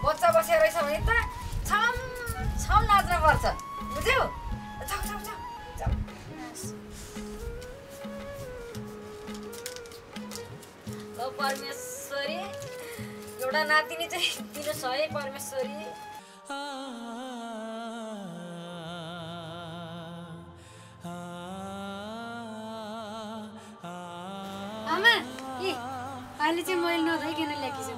बच्चा बसेर रहेछ भने त छम छम नाच्न पर्छ, बुझ्यौ? ल परमेश्वरी, एउटा नातिनी चाहिँ दिनुहोस् है परमेश्वरी। आमा, अहिले चाहिँ मैले नधोइकन ल्याएकी छु।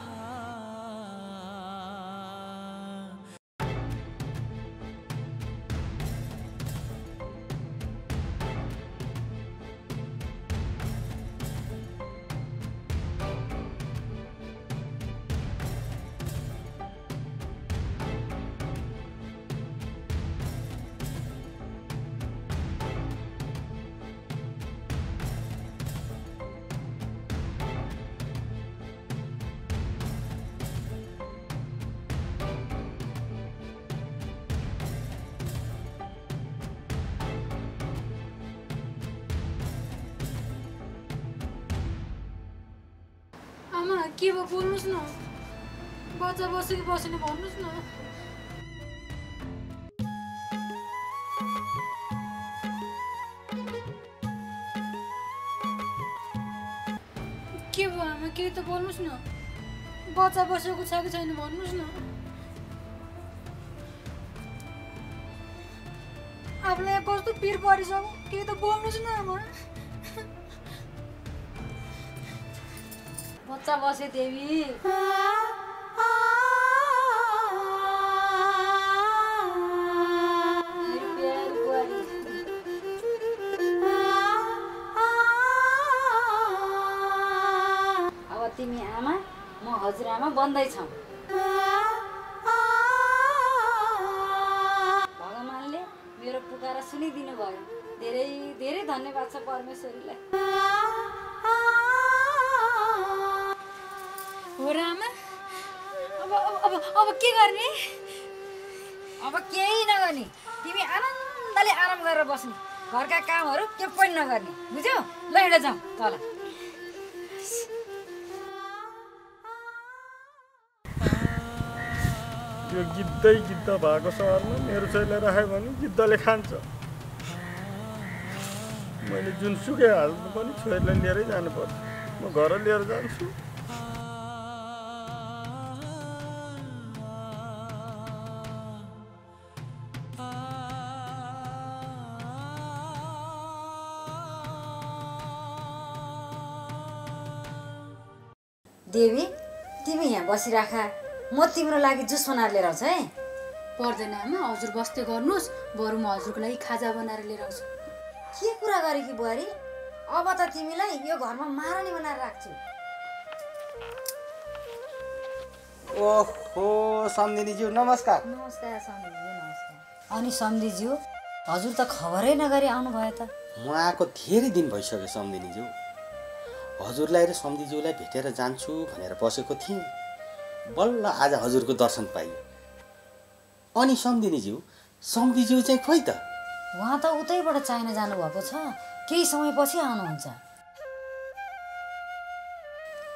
के भयो बोल्नुहोस् न, बच्चा बस्यो कि बसेन भन्नुहोस् न। के भयो आमा, केही त बोल्नुहोस् न, बच्चा बसेको छ कि छैन भन्नुहोस् न। आफूलाई कस्तो पिर परिसक्यो केही त बोल्नुहोस् न आमा बच्चा बसे देवी अब तिमी आमा म हजुरआमा बन्दैछौँ भगवानले मेरो पुकारा सुनिदिनु भयो धेरै धेरै धन्यवाद छ परमेश्वरीलाई हो र आमा अब अब अब के गर्ने अब केही नगर्ने तिमी आनन्दले आराम गरेर बस्ने घरका कामहरू के पनि नगर्ने बुझ्यौ ल हिँड जाउँ तल यो गिद्दै गिद्ध भएको सहरमा मेरो छोरीलाई राख्यो भने गिद्धले खान्छ मैले जुनसुकै हाल्नु पनि छोरीलाई लिएरै जानुपर्छ म घर लिएर जान्छु देवी तिमी यहाँ बसिराखा म तिम्रो लागि जुस बनाएर लिएर आउँछु है पर्दैन आमा हजुर बस्दै गर्नुहोस् बरु म हजुरको लागि खाजा बनाएर लिएर आउँछु के कुरा गरे कि बुहारी अब त तिमीलाई यो घरमा महारानी बनाएर राख्छु ओहो सम्धिनीज्यू नमस्कार नमस्कार सम्धिज्यू नमस्कार अनि सम्धिज्यू हजुर त खबरै नगरी आउनु भयो त म आएको धेरै दिन भइसक्यो सम्धिनीज्यू हजुरलाई र सम्धिज्यूलाई भेटेर जान्छु भनेर बसेको थिएँ बल्ल आज हजुरको दर्शन पाइयो अनि सम्धिनीज्यू चाहिँ खोइ त उहाँ त उतैबाट चाइना जानुभएको छ केही समयपछि आउनुहुन्छ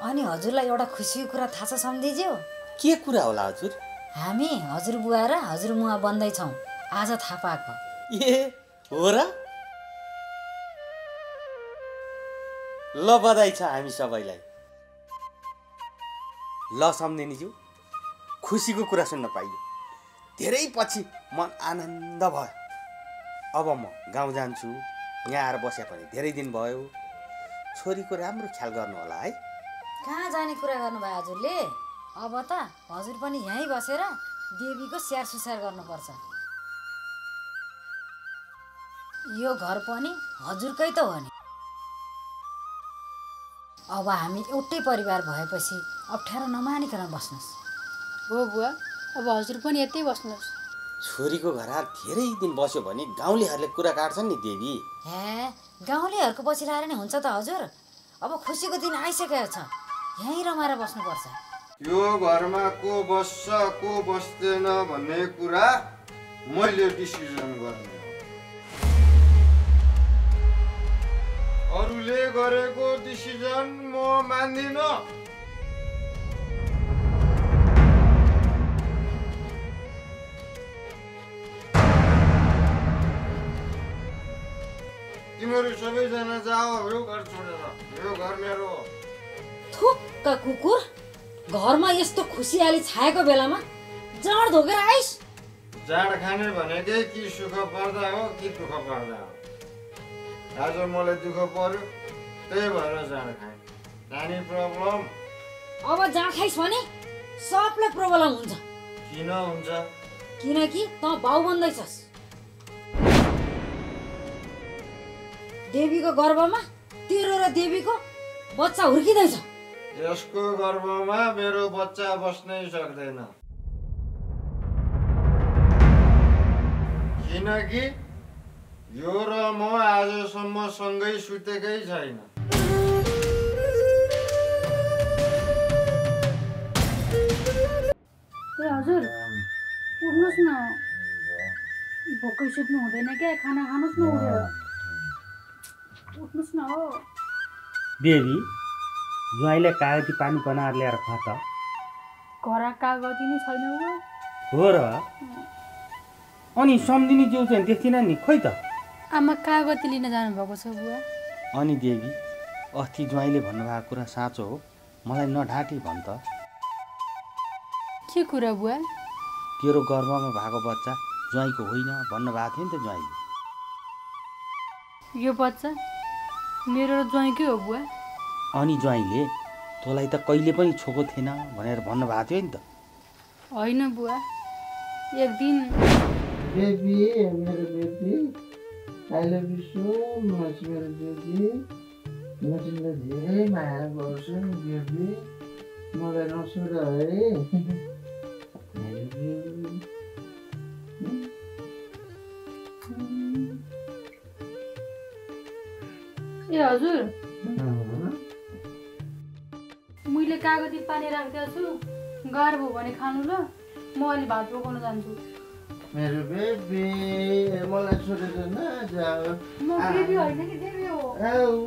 अनि हजुरलाई एउटा खुसीको कुरा थाहा छ सम्धिज्यू के कुरा होला हजुर हामी हजुर बुवा र हजुर मुवा बन्दैछौँ आज थाहा पाएको ए हो र ल बधाई छ हामी सबैलाई ल सम्धिनीज्यू खुसीको कुरा सुन्न पाइयो धेरै पछि मन आनन्द भयो अब म गाउँ जान्छु यहाँ आएर बस्या पनि धेरै दिन भयो छोरीको राम्रो ख्याल गर्नु होला है कहाँ जाने कुरा गर्नुभयो हजुरले अब त हजुर पनि यहीँ बसेर देवीको स्याहार सुसार गर्नुपर्छ यो घर पनि हजुरकै त हो नि अब हामी एउटै परिवार भएपछि अप्ठ्यारो नमानिकन बस्नुहोस् हो बुवा अब हजुर पनि यतै बस्नुहोस् छोरीको घर धेरै दिन बस्यो भने गाउँलेहरूले कुरा काट्छन् नि देवी हे गाउँलेहरूको पछि लाएर नि हुन्छ त हजुर अब खुसीको दिन आइसकेको छ यहीँ रमाएर बस्नुपर्छ यो घरमा को बस्छ को बस्दैन भन्ने कुरा मैले डिसिजन गर्ने अरूले गरेको डिसिजन म मान्दिन तिमीहरू सबैजना जाओ यो घर छोडेर यो घर मेरो हो थुक्का कुकुर घरमा यस्तो खुसियाली छाएको बेलामा जाँड धोकेर आइस जाँड खाने भनेकै कि सुख पर्दा हो कि दुःख पर्दा हो आज मलाई दुःख पर्यो त्यही भएर जाँड खाएँ नानी प्रब्लम अब जाँड खाइस् भने सबलाई प्रब्लम हुन्छ किन हुन्छ किनकि त बाउ बन्दैछस् देवीको गर्भमा तेरो र देवीको बच्चा हुर्किँदैछ यसको गर्भमा मेरो बच्चा बस्नै सक्दैन किनकि यो र म आजसम्म सँगै सुतेकै छैन ए हजुर उठ्नुहोस् न भोकै सुत्नु हुँदैन क्या खाना खानुहोस् न उठेर उठ्नुहोस् न हो देवी ज्वाइँले कागती पानी बनाएर ल्याएर खुवा त घर कागती नै छैन हो र अनि सम्धिनीज्यू चाहिँ देखिन नि खोइ त आमा कागती लिन जानुभएको छ बुवा अनि देवी अस्ति ज्वाइँले भन्नुभएको कुरा साँचो हो मलाई नढाँटी भन् त के कुरा बुवा तेरो गर्भमा भएको बच्चा ज्वाइँको होइन भन्नुभएको थियो नि त ज्वाइँले यो बच्चा मेरो ज्वाइँकै हो बुवा। अनि ज्वाइँले तँलाई त कहिले पनि छोको थिएन भनेर भन्नुभएको थियो नि त। होइन बुवा, एक दिन बेबी मेरो baby I love you so much मेरो बेबी, म तिमीलाई धेरै माया गर्छु नि बेबी, मलाई नसुर है ए हजुर, मैले कागती पानी राखिदिएको छु, गाह्रो भयो भने खानु ल, म अलि भात पकाउन जान्छु। मेरो बेबी मलाई छोडेर नजाऊ। म बेबी होइन कि देवी हो।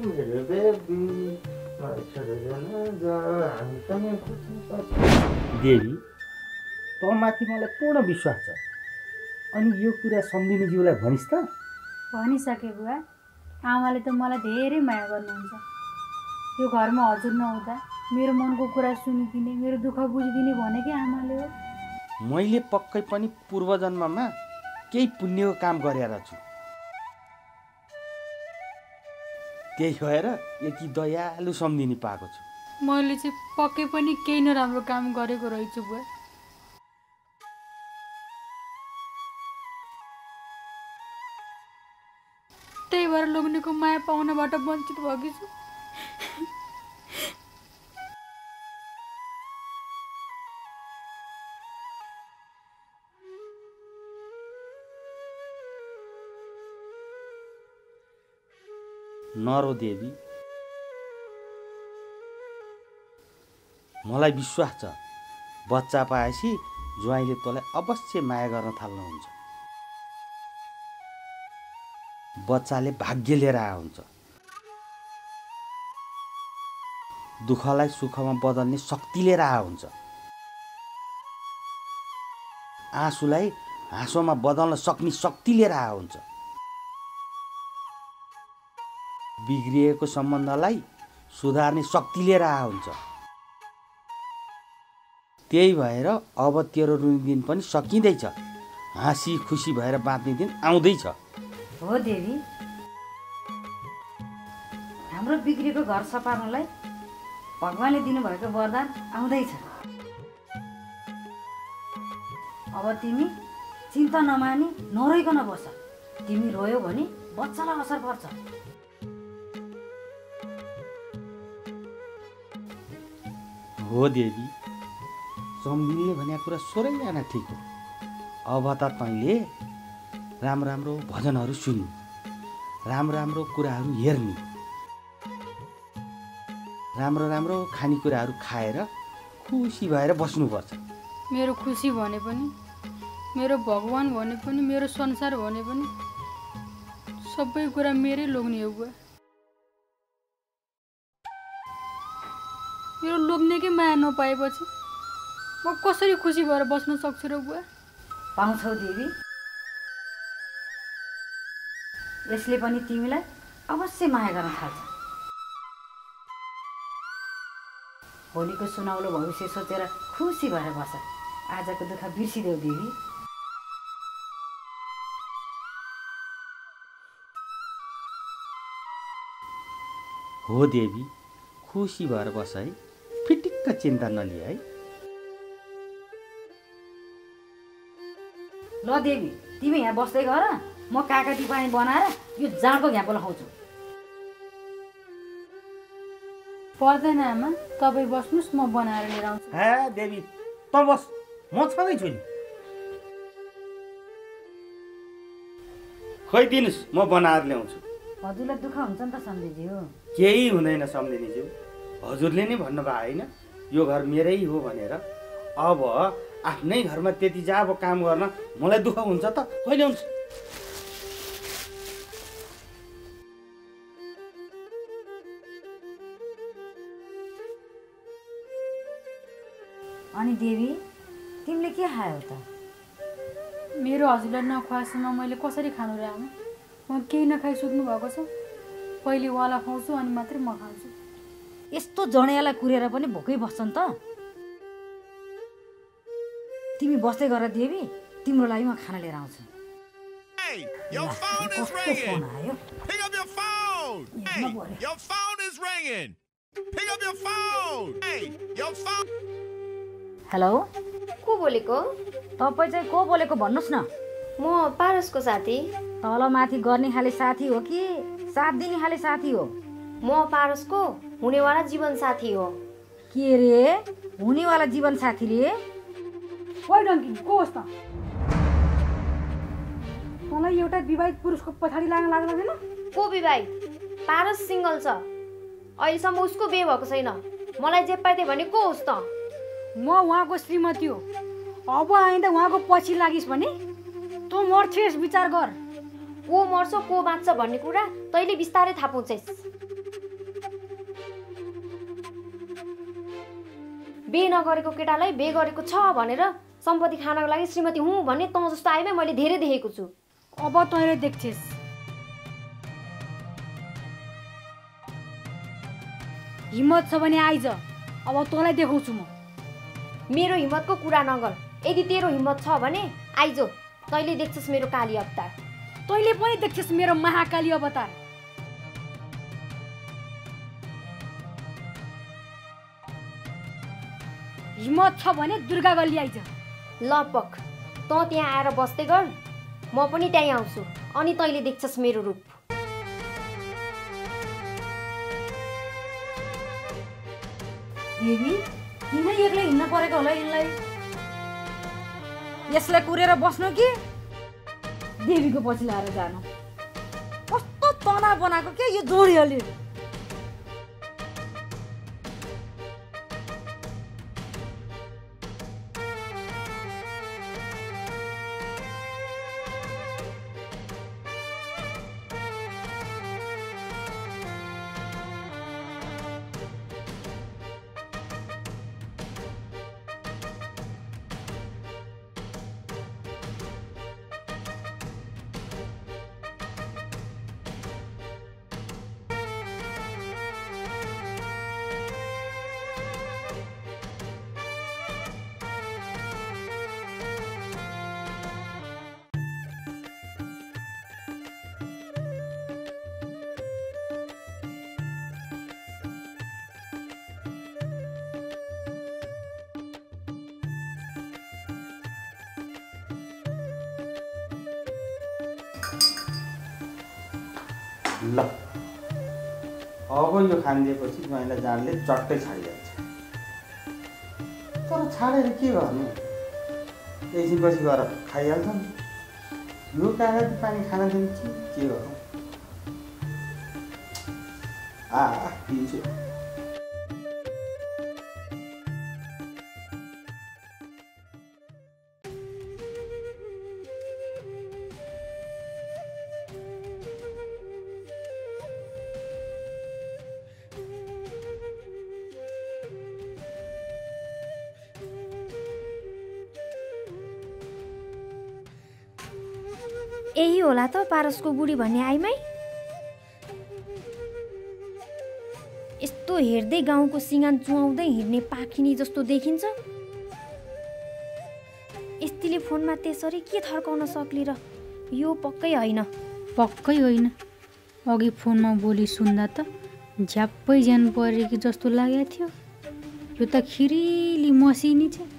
मेरो बेबी मलाई छोडेर नजाऊ, हामी सँगै खुसी छौँ। देवी, तँ माथि मलाई पूर्ण विश्वास छ। अनि यो कुरा सम्धिनीज्यूलाई भनिस् त? भनिसके बुवा, आमाले त मलाई धेरै माया गर्नुहुन्छ। यो घरमा हजुर नहुँदा मेरो मनको कुरा सुनिदिने, मेरो दुःख बुझिदिने भनेकै आमाले हो। मैले पक्कै पनि पूर्वजन्ममा केही पुण्यको काम गरेर छु, त्यही भएर यति दयालु सम्धिनी पाएको छु। मैले चाहिँ पक्कै पनि केही नराम्रो काम गरेको रहेछु बुवा। त्यही भएर लोग्नेको माया पाउनबाट वञ्चित भएकी छु। नरो देवी, मलाई विश्वास छ बच्चा पाएपछि ज्वाइँले तँलाई अवश्य माया गर्न थाल्नुहुन्छ। बच्चाले भाग्य लिएर आएको हुन्छ, दुःखलाई सुखमा बदल्ने शक्ति लिएर आएको हुन्छ, आँसुलाई हाँसोमा बदल्न सक्ने शक्ति लिएर आएको हुन्छ, बिग्रिएको सम्बन्धलाई सुधार्ने शक्ति लिएर आएको हुन्छ। त्यही भएर अब तेरो रुने दिन पनि सकिँदैछ, हाँसी खुसी भएर बाँच्ने दिन आउँदैछ। हो देवी, हाम्रो बिग्रेको घर सपार्नलाई भगवानले दिनुभएको वरदान आउँदैछ। अब तिमी चिन्ता नमानी नरोइकन बस। तिमी रोयो भने बच्चालाई असर पर्छ। हो देवी, सम्धिनीले भनेको कुरा सोह्रैजना ठिक हो। अब त तैँले राम्रो राम्रो भजनहरू सुन्नु, राम्रो राम्रो कुराहरू हेर्ने, राम्रो राम्रो खानेकुराहरू खाएर खुसी भएर बस्नुपर्छ। मेरो खुसी भने पनि, मेरो भगवान भने पनि, मेरो संसार भने पनि सबै कुरा मेरै लोग्ने हो बुवा। मेरो लोग्नेकै माया नपाएपछि म कसरी खुसी भएर बस्न सक्छु र बुवा? पाउँछौ देवी, यसले पनि तिमीलाई अवश्य माया गर्न थाल्छ। भोलिको सुनौलो भविष्य सोचेर खुसी भएर बस। आजको दुःख बिर्सिदेऊ देवी। हो देवी, खुसी भएर बस है, फिटिक्क चिन्ता नलिए है। ल देवी, तिमी यहाँ बस्दै गर, म कागती पानी बनाएर यो जाँडको घ्यापो लगाउँछु। पर्दैन आमा, तपाईँ बस्नुहोस्, म बनाएर लिएर आउँछु। हे देवी, त बस, म छँदैछु नि। खोइ दिनुहोस्, म बनाएर ल्याउँछु। हजुरलाई दुःख हुन्छ नि त सम्धिज्यू? केही हुँदैन सम्धिनीज्यू, हजुरले नै भन्नुभयो होइन यो घर मेरै हो भनेर। अब आफ्नै घरमा त्यति जा अब काम गर्न मलाई दुःख हुन्छ त? कहिले हुन्छ? अनि देवी, तिमीले के खायौ त? मेरो हजुरलाई नखुवाएसम्म मैले कसरी खानु र आमा? म केही नखाइ सुत्नु भएको छ। पहिले वाला खुवाउँछु अनि मात्रै म खान्छु। यस्तो जडियालाई कुरेर पनि भोकै बस्छ नि त? तिमी बस्दै गर देवी, तिम्रो लागि म खाना लिएर आउँछु। Your phone is ringing. Pick up your phone. phone. Hey, your phone is ringing. Pick up your phone. Hey, your phone. Hello को बोलेको? तपाईँ चाहिँ को बोलेको भन्नुहोस् न। म पारसको साथी। तल माथि गर्ने खाले साथी हो कि साथ दिने खाले साथी हो? म पारसको हुनेवाला जीवन साथी हो। के रे हुनेवाला जीवन साथी रे? ओइ डङ्की को होस् त? तँलाई एउटा विवाहित पुरुषको पछाडि लाग्न लाग्दैन? को विवाहित? पारस सिङ्गल छ। अहिलेसम्म उसको बिहे भएको छैन। मलाई जे पाइदिए भने को होस् त? म उहाँको श्रीमती हो। अब आइँदा उहाँको पछि लागिस् भने तँ मर्छेस्, विचार गर। को मर्छ को बाँच्छ भन्ने कुरा तैँले बिस्तारै थाहा पाउँछस्। बिहे नगरेको केटालाई बिहे गरेको छ भनेर सम्पत्ति खानको लागि श्रीमती हुँ भन्ने तँ जस्तो आइमै मैले धेरै देखेको छु। अब तैँले देख्छेस्। हिम्मत छ भने आइज, अब तँलाई देखाउँछु म। मेरो हिम्मतको कुरा नगर। यदि तेरो हिम्मत छ भने आइजो, तैँले देख्छस् मेरो काली अवतार। तैँले पनि देख्छस् मेरो महाकाली अवतार। हिम्मत छ भने दुर्गा गल्ली आइज। लपक, तँ त्यहाँ आएर बस्दै गर, म पनि त्यहीँ आउँछु, अनि तैँले देख्छस् मेरो रूप। देवी किन एक्लै हिँड्न परेको होला यिनलाई? यसलाई कुरेर बस्नु कि देवीको पछि लाएर जानु? कस्तो तना बनाएको के यो जोडीहरूले? ल अब यो खानिदिएपछि ज्वाइँलाई जानले चट्टै छाडिहाल्छ। तर छाडेर के गर्नु? एकछिनपछि गएर खाइहाल्छन्। यो कागती पानी खान दिन्छ के गरौँ? दिन्छु। यही होला त पारसको बुढी भन्ने आइमै? यस्तो हेर्दै गाउँको सिँगान चुहाउँदै हिँड्ने पाखिनी जस्तो देखिन्छ। यस्तीले फोनमा त्यसरी के थर्काउन सक्ली र? यो पक्कै होइन। पक्कै होइन। अघि फोनमा बोली सुन्दा त झ्याप्पै ज्यान परेकी जस्तो लागेको थियो। यो त खिरिली मसिनी छ।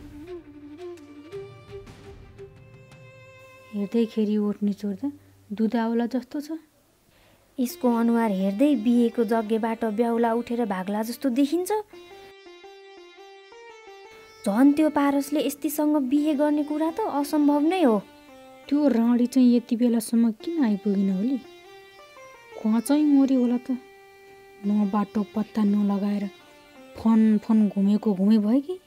हेर्दैखेरि ओठ निचोड्दा दुध आउला जस्तो छ। यसको अनुहार हेर्दै बिहेको जग्गेबाट ब्याउला उठेर भाग्ला जस्तो देखिन्छ। झन् त्यो पारसले यस्तीसँग बिहे गर्ने कुरा त असम्भव नै हो। त्यो राँडी चाहिँ यति बेलासम्म किन आइपुगिन होली? कहाँ चाहिँ मर्यो होला त? न बाटो पत्ता नलगाएर फन घुमेको घुमे भयो कि?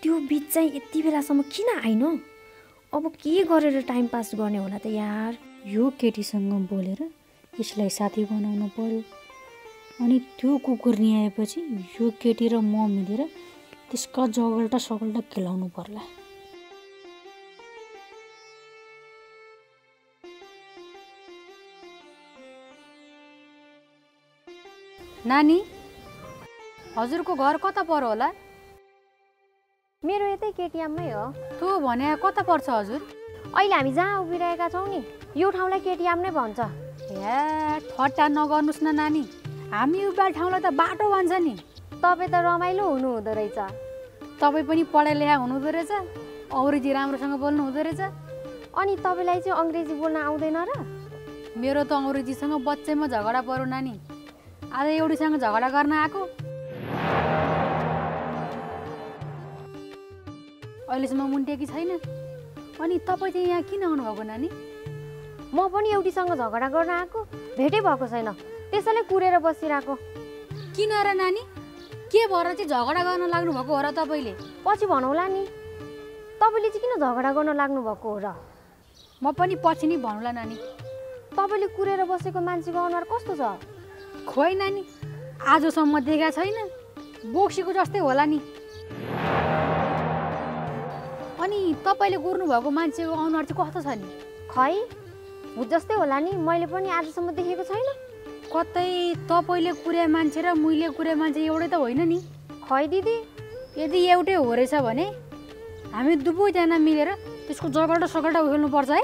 त्यो बिच चाहिँ यति बेलासम्म किन आइन? अब के गरेर टाइम पास गर्ने होला त यार? यो केटीसँग बोलेर यसलाई साथी बनाउनु पर्यो। अनि त्यो कुकुर निआएपछि यो केटी र म मिलेर त्यसका जगल्टा सगल्टा खेलाउनु पर्ला। नानी, हजुरको घर कता पर्यो होला? मेरो यतै केटिएममै हो। त्यो भने कता पर्छ हजुर? अहिले हामी जहाँ उभिरहेका छौँ नि, यो ठाउँलाई केटिएम नै भन्छ। ए ठट्टा नगर्नुहोस् न नानी, हामी उभा ठाउँलाई त बाटो भन्छ नि। तपाईँ त रमाइलो हुनुहुँदो रहेछ। तपाईँ पनि पढाइ लेखा हुनुहुँदो रहेछ, अङ्ग्रेजी राम्रोसँग बोल्नु हुँदो रहेछ। अनि तपाईँलाई चाहिँ अङ्ग्रेजी बोल्न आउँदैन र? मेरो त अङ्ग्रेजीसँग बच्चैमा झगडा पर्यो नानी। आज एउटीसँग झगडा गर्न आएको, अहिलेसम्म मुन्टेकी छैन। अनि तपाईँ चाहिँ यहाँ किन आउनुभएको नानी? म पनि एउटीसँग झगडा गर्न आएको, भेटै भएको छैन, त्यसैले कुरेर बसिरहेको। किन र नानी? के भएर चाहिँ झगडा गर्न लाग्नु भएको हो र तपाईँले? पछि भनौँला नि। तपाईँले चाहिँ किन झगडा गर्न लाग्नु भएको हो र? म पनि पछि नै भनौँला नानी। तपाईँले कुरेर बसेको मान्छेको अनुहार कस्तो छ? खोइ नानी, आजसम्म देखा छैन, बोक्सीको जस्तै होला नि। अनि तपाईँले कुर्नु भएको मान्छेको अनुहार चाहिँ कस्तो छ नि? खै भूत जस्तै होला नि, मैले पनि आजसम्म देखेको छैन। कतै तपाईँले कुरे मान्छे र मैले कुरे मान्छे एउटै त होइन नि? खै दिदी, यदि एउटै हो रहेछ भने हामी दुवैजना मिलेर त्यसको जगडा उखेल्नुपर्छ है।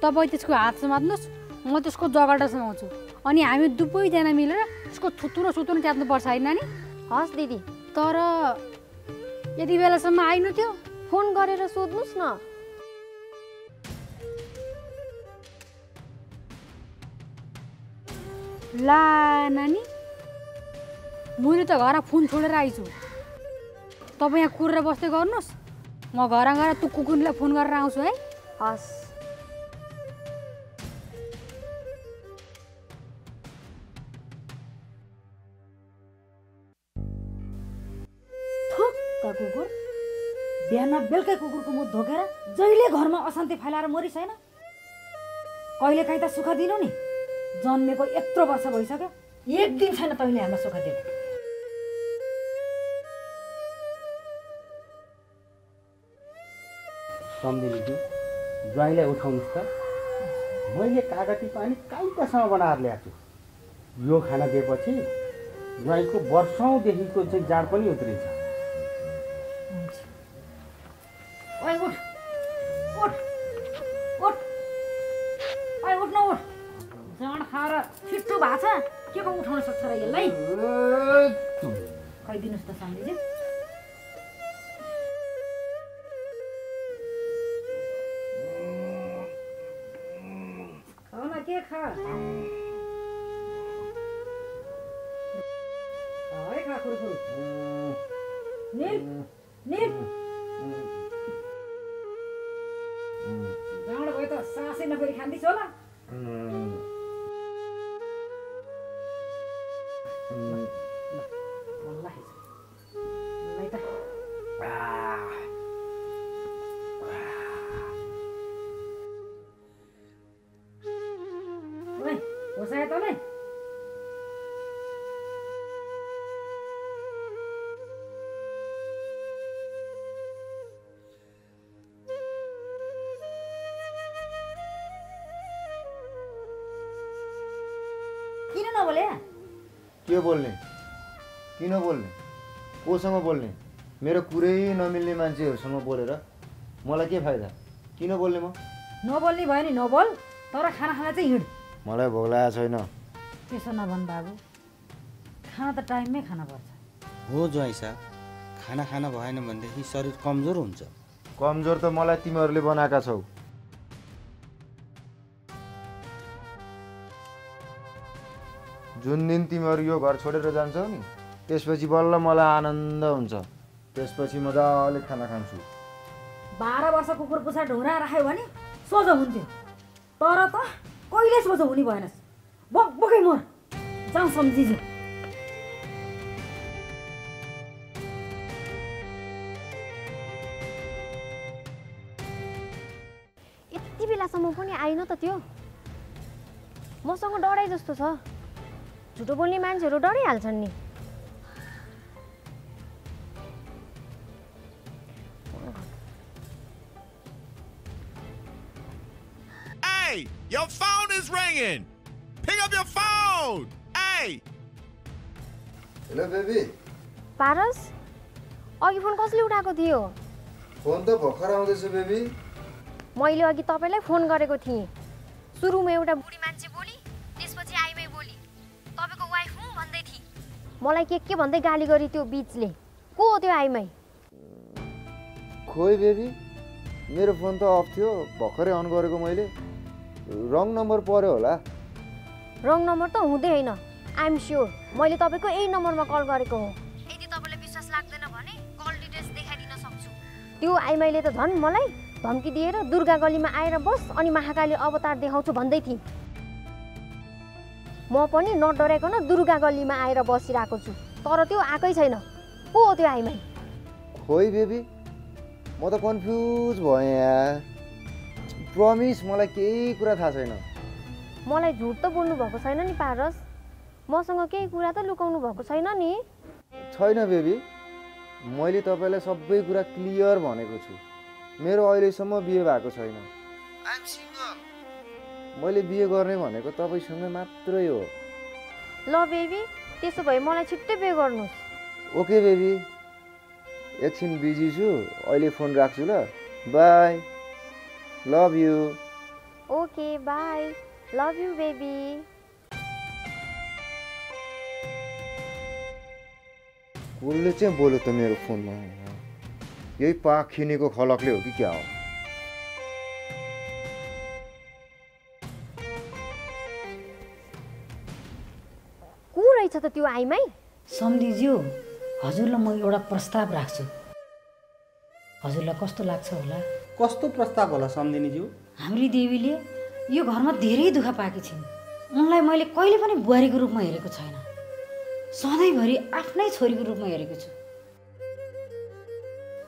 तपाईँ त्यसको हात समात्नुहोस्, म त्यसको जगडा समाउँछु, अनि हामी दुवैजना मिलेर त्यसको थुतुरो च्यात्नुपर्छ है नानी? हस् दिदी। तर यति बेलासम्म आइनु थियो, फोन गरेर सोध्नुहोस् न। ला नानी, मैले त घर फोन छोडेर आइछु। तपाईँ यहाँ कुरेर बस्दै गर्नुहोस्, म घर गएर त्यो कुकुरलाई फोन गरेर आउँछु है। हस्। कुकुर बिहान बेलुकै कुकुरको मुख धोकेर जहिले घरमा अशान्ति फैलाएर मरि छैन। कहिले काहीँ त सुख दिनु नि, जन्मेको यत्रो वर्ष भइसक्यो, एक दिन छैन तैँले हामीलाई सुख दिनु। सम्झिनु ज्वाइँलाई उठाउनुहोस् त। मैले कागती पानी काइतासँग बनाएर ल्याएको छु। यो खाना दिएपछि ज्वाइँको वर्षौँदेखिको चाहिँ जाड पनि उत्रिन्छ। ओइ उठ उठ उठ, ओइ उठ न उठ, जाँड खाएर छिट्टो भएको छ, के को उठाउन सक्छ र यसलाई? खाइदिनुहोस् त सम्झिजी। खाऊ न, के खा है, खा कुरकुर। निल निल जाँड भयो त सासै नफेरि खाँदैछ होला। होसायो तँलाई? किन नबोले? के बोल्ने, किन बोल्ने, कोसँग बोल्ने? मेरो कुरै नमिल्ने मान्छेहरूसँग बोलेर मलाई के फाइदा? किन बोल्ने? म नबोल्ने भयो नि नबोल, तर खाना खाना चाहिँ हिँड। मलाई भोक लागेको छैन। त्यसो नभन बाबु, खाना त टाइममै खाना पर्छ। हो ज्वाइँ साहब, खाना खाना भएन भनेदेखि शरीर कमजोर हुन्छ। कमजोर त मलाई तिमीहरूले बनाएका छौ। जुन दिन तिमीहरू यो घर छोडेर जान्छौ नि, त्यसपछि बल्ल मलाई आनन्द हुन्छ। त्यसपछि मजाले खाना खान्छु। 12 वर्ष कुकुर पुछा ढुङ्रा राख्यो भने सोझो हुन्थ्यो, तर त कहिले सोझो हुने भएनस्। बकबकै मर, जाउँ सम्झिजी। यति बेलासम्म पनि आइन त त्यो? मसँग डराइ जस्तो छ। झुटो बोल्ने मान्छेहरू डराइहाल्छन् नि। Hey, your phone is ringing. Pick up your phone. Hey. Hello baby. Paras, अघि फोन कसले उठाएको थियो? फोन त भर्खर आउँदैछ बेबी। मैले अघि तपाईँलाई फोन गरेको थिएँ। सुरुमा एउटा बुढी मान्छे बोली, त्यसपछि आइमाई बोली। तपाईँको वाइफ हुँ भन्दै थिए। मलाई के भन्दै गाली गरी त्यो बिचले। को हो त्यो आइमाई? खोइ बेबी, मेरो फोन त अफ थियो, भर्खरै अन गरेको मैले। रङ नम्बर पर्यो होला। रङ नम्बर त हुँदै होइन। आइएम स्योर मैले तपाईँको यही नम्बरमा कल गरेको हो। यदि तपाईँलाई विश्वास लाग्दैन भने कल डिटेल्स देखाइदिन सक्छु। त्यो आइमाईले त झन् मलाई धम्की दिएर दुर्गा गल्लीमा आएर बस अनि महाकाली अवतार देखाउँछु भन्दै थिए। म पनि नडराइकन दुर्गा गल्लीमा आएर बसिरहेको छु, तर त्यो आएकै छैन। को हो त्यो आइमाई? खोइ बेबी, म त कन्फ्युज भएँ यार। प्रमिस मलाई केही कुरा थाहा छैन। मलाई झुट त बोल्नु भएको छैन नि पारस? मसँग केही कुरा त लुकाउनु भएको छैन नि? छैन बेबी, मैले तपाईँलाई सबै कुरा क्लियर भनेको छु। मेरो अहिलेसम्म बिहे भएको छैन। I'm single. मैले बिहे गर्ने भनेको तपाईँसँग मात्रै हो। ल बेबी, त्यसो भए मलाई छिट्टै बिहे गर्नुहोस्। ओके बेबी, एकछिन बिजी छु, अहिले फोन राख्छु ल। By, love you. Okay by, love you baby. कसले चाहिँ बोल्यो त मेरो फोनमा? यही पाख खिनेको खलकले हो कि क्या हो? को रहेछ त त्यो आइमाई? सम्धिज्यू, हजुरलाई म एउटा प्रस्ताव राख्छु। हजुरलाई कस्तो लाग्छ होला? कस्तो प्रस्ताव होला सम्धिनीज्यू? हाम्री देवीले यो घरमा धेरै दुःख पाएकी छिन्। उनलाई मैले कहिले पनि बुहारीको रूपमा हेरेको छैन। सधैँभरि आफ्नै छोरीको रूपमा हेरेको छु।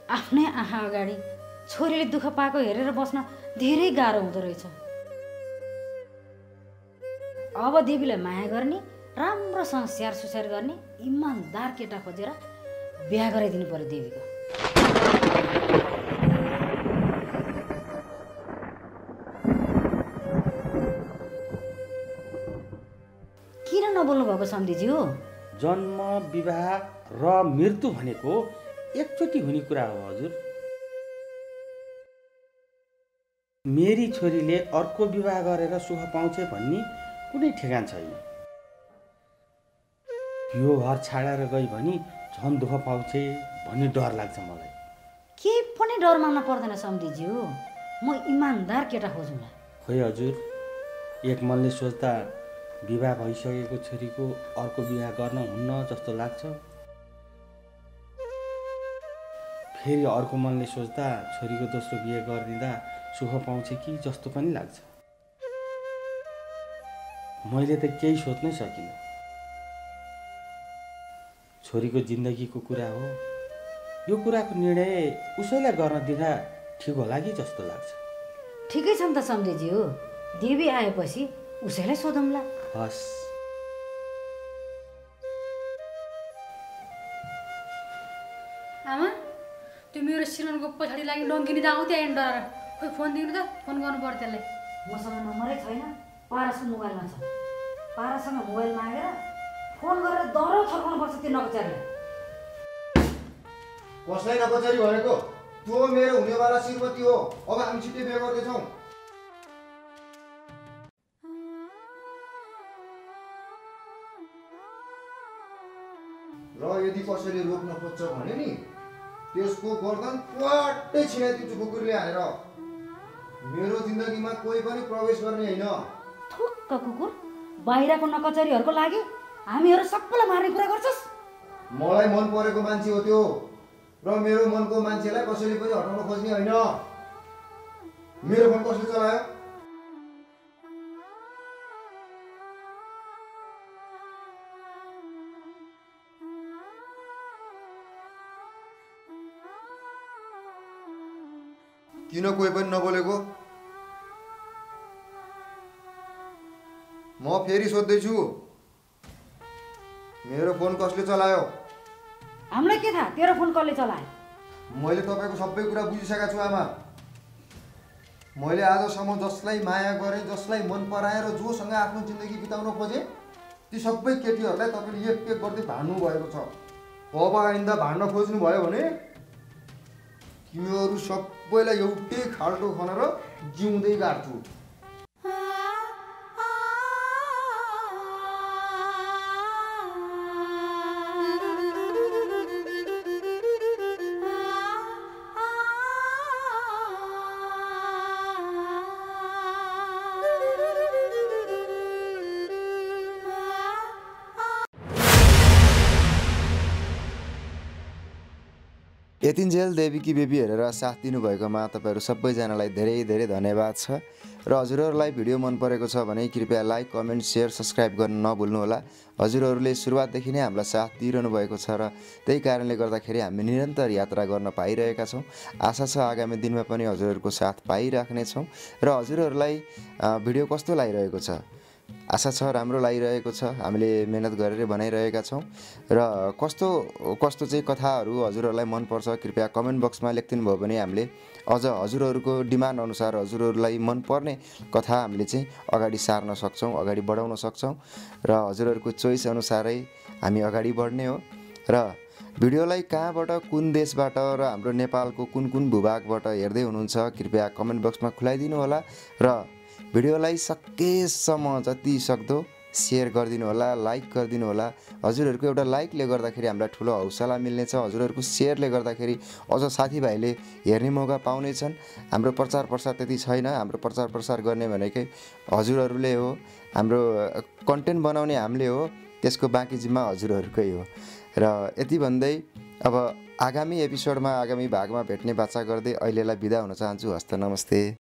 आफ्नै आँखा अगाडि छोरीले दुःख पाएको हेरेर बस्न धेरै गाह्रो हुँदो रहेछ। अब देवीलाई माया गर्ने, राम्रोसँग स्याहार सुसार गर्ने इमान्दार केटा खोजेर बिहा गराइदिनु पर्यो देवीको। किन नबोल्नु भएको सम्धिज्यू? जन्म, विवाह र मृत्यु भनेको एकचोटि हुने कुरा हो हजुर। मेरी छोरीले अर्को विवाह गरेर सुख पाउँछ भन्ने कुनै ठेगान छैन। यो घर छाडेर गई भने झन् दुःख पाउँछ भन्ने डर लाग्छ मलाई। केही पनि डर मान्न पर्दैन सम्धिज्यू, म इमान्दार केटा खोजौँला। खोइ हजुर, एक मनले सोच्दा विवाह भइसकेको छोरीको अर्को विवाह गर्न हुन्न जस्तो लाग्छ। फेरि अर्को मनले सोच्दा छोरीको दोस्रो बिहे गरिदिँदा सुख पाउँछ कि जस्तो पनि लाग्छ। मैले त केही सोच्नै सकिनँ। छोरीको जिन्दगीको कुरा हो, यो कुराको निर्णय उसैलाई गर्न दिँदा ठिक होला कि जस्तो लाग्छ। ठिकै छ नि त सम्धिज्यू, देवी आएपछि उसैलाई सोधौँला। हस्। आमा, त्यो मेरो सिलोनको पछाडि लागि डङ्गिनी त आउँथ्यो आइन डर। खोइ फोन दिनु त, फोन गर्नु पर्यो त्यसलाई। मसँग नम्बरै छैन, पारसको मोबाइलमा छ। पारासँग मोबाइल मागेर फोन गरेर दरो थर्काउनुपर्छ त्यो नकचरीलाई। कसलाई नकचरी भनेको? त्यो मेरो हुनेवाला श्रीमती हो। अब हामी छिट्टै बिहे गर्दैछौँ। र यदि कसैले रोक्न खोज्छ भने नि त्यसको गर्दन प्वाट्टै छिनाइदिन्छु कुकुरले हानेर। मेरो जिन्दगीमा कोही पनि प्रवेश गर्ने होइन। थुक्क कुकुर, बाहिरको नकचरीहरूको लागि हामीहरू सबैलाई मार्ने कुरा गर्छस्? मलाई मन परेको मान्छे हो त्यो, र मेरो मनको मान्छेलाई कसैले पनि हटाउन खोज्ने होइन। मेरो फोन कसले चलायो? किन कोही पनि नबोलेको? म फेरि सोध्दैछु, मेरो फोन कसले चलायो? हामीलाई के थाहा तेरो फोन कसले चलायो? मैले तपाईँको सबै कुरा बुझिसकेको छु आमा। मैले आजसम्म जसलाई माया गरेँ, जसलाई मन पराएर जोसँग आफ्नो जिन्दगी बिताउन खोजेँ, ती सबै केटीहरूलाई तपाईँले एक एक गर्दै भान्नु भएको छ। अब आइन्दा भान्न खोज्नु भयो भने तिमीहरू सबैलाई एउटै खाल्टो खनेर जिउँदै गाड्छु। यतिन्जेल देवीकी बेबी हेरेर साथ दिनुभएकोमा तपाईँहरू सबैजनालाई धेरै धेरै धन्यवाद छ र हजुरहरूलाई भिडियो मन परेको छ भने कृपया लाइक कमेन्ट सेयर सब्सक्राइब गर्न नभुल्नुहोला। हजुरहरूले सुरुवातदेखि नै हामीलाई साथ दिइरहनु भएको छ र त्यही कारणले गर्दाखेरि हामी निरन्तर यात्रा गर्न पाइरहेका छौँ। आशा छ आगामी दिनमा पनि हजुरहरूको साथ पाइराख्नेछौँ र हजुरहरूलाई भिडियो कस्तो लागिरहेको छ आशा छ राम्रो लागिरहेको छ। हामीले मेहनत गरेर बनाइरहेका छौँ र कस्तो कस्तो चाहिँ कथाहरू हजुरहरूलाई मनपर्छ कृपया कमेन्ट बक्समा लेखिदिनु भयो भने हामीले अझ हजुरहरूको डिमान्ड अनुसार हजुरहरूलाई मनपर्ने कथा हामीले चाहिँ अगाडि सार्न सक्छौँ, अगाडि बढाउन सक्छौँ र हजुरहरूको चोइस अनुसारै हामी अगाडि बढ्ने हो। र भिडियोलाई कहाँबाट कुन देशबाट र हाम्रो नेपालको कुन कुन भूभागबाट हेर्दै हुनुहुन्छ कृपया कमेन्ट बक्समा खुलाइदिनु होला र भिडियोलाई सकेसम्म जति सक्दो सेयर गरिदिनु होला, लाइक गरिदिनु होला। हजुरहरूको एउटा लाइकले गर्दाखेरि हामीलाई ठुलो हौसला मिल्नेछ। हजुरहरूको सेयरले गर्दाखेरि अझ साथीभाइले हेर्ने मौका पाउनेछन्। हाम्रो प्रचार प्रसार त्यति छैन। हाम्रो प्रचार प्रसार गर्ने भनेकै हजुरहरूले हो। हाम्रो कन्टेन्ट बनाउने हामीले हो, त्यसको बाँकी जिम्मा हजुरहरूकै हो। र यति भन्दै अब आगामी एपिसोडमा आगामी भागमा भेट्ने बाचा गर्दै अहिलेलाई बिदा हुन चाहन्छु। हस्त नमस्ते।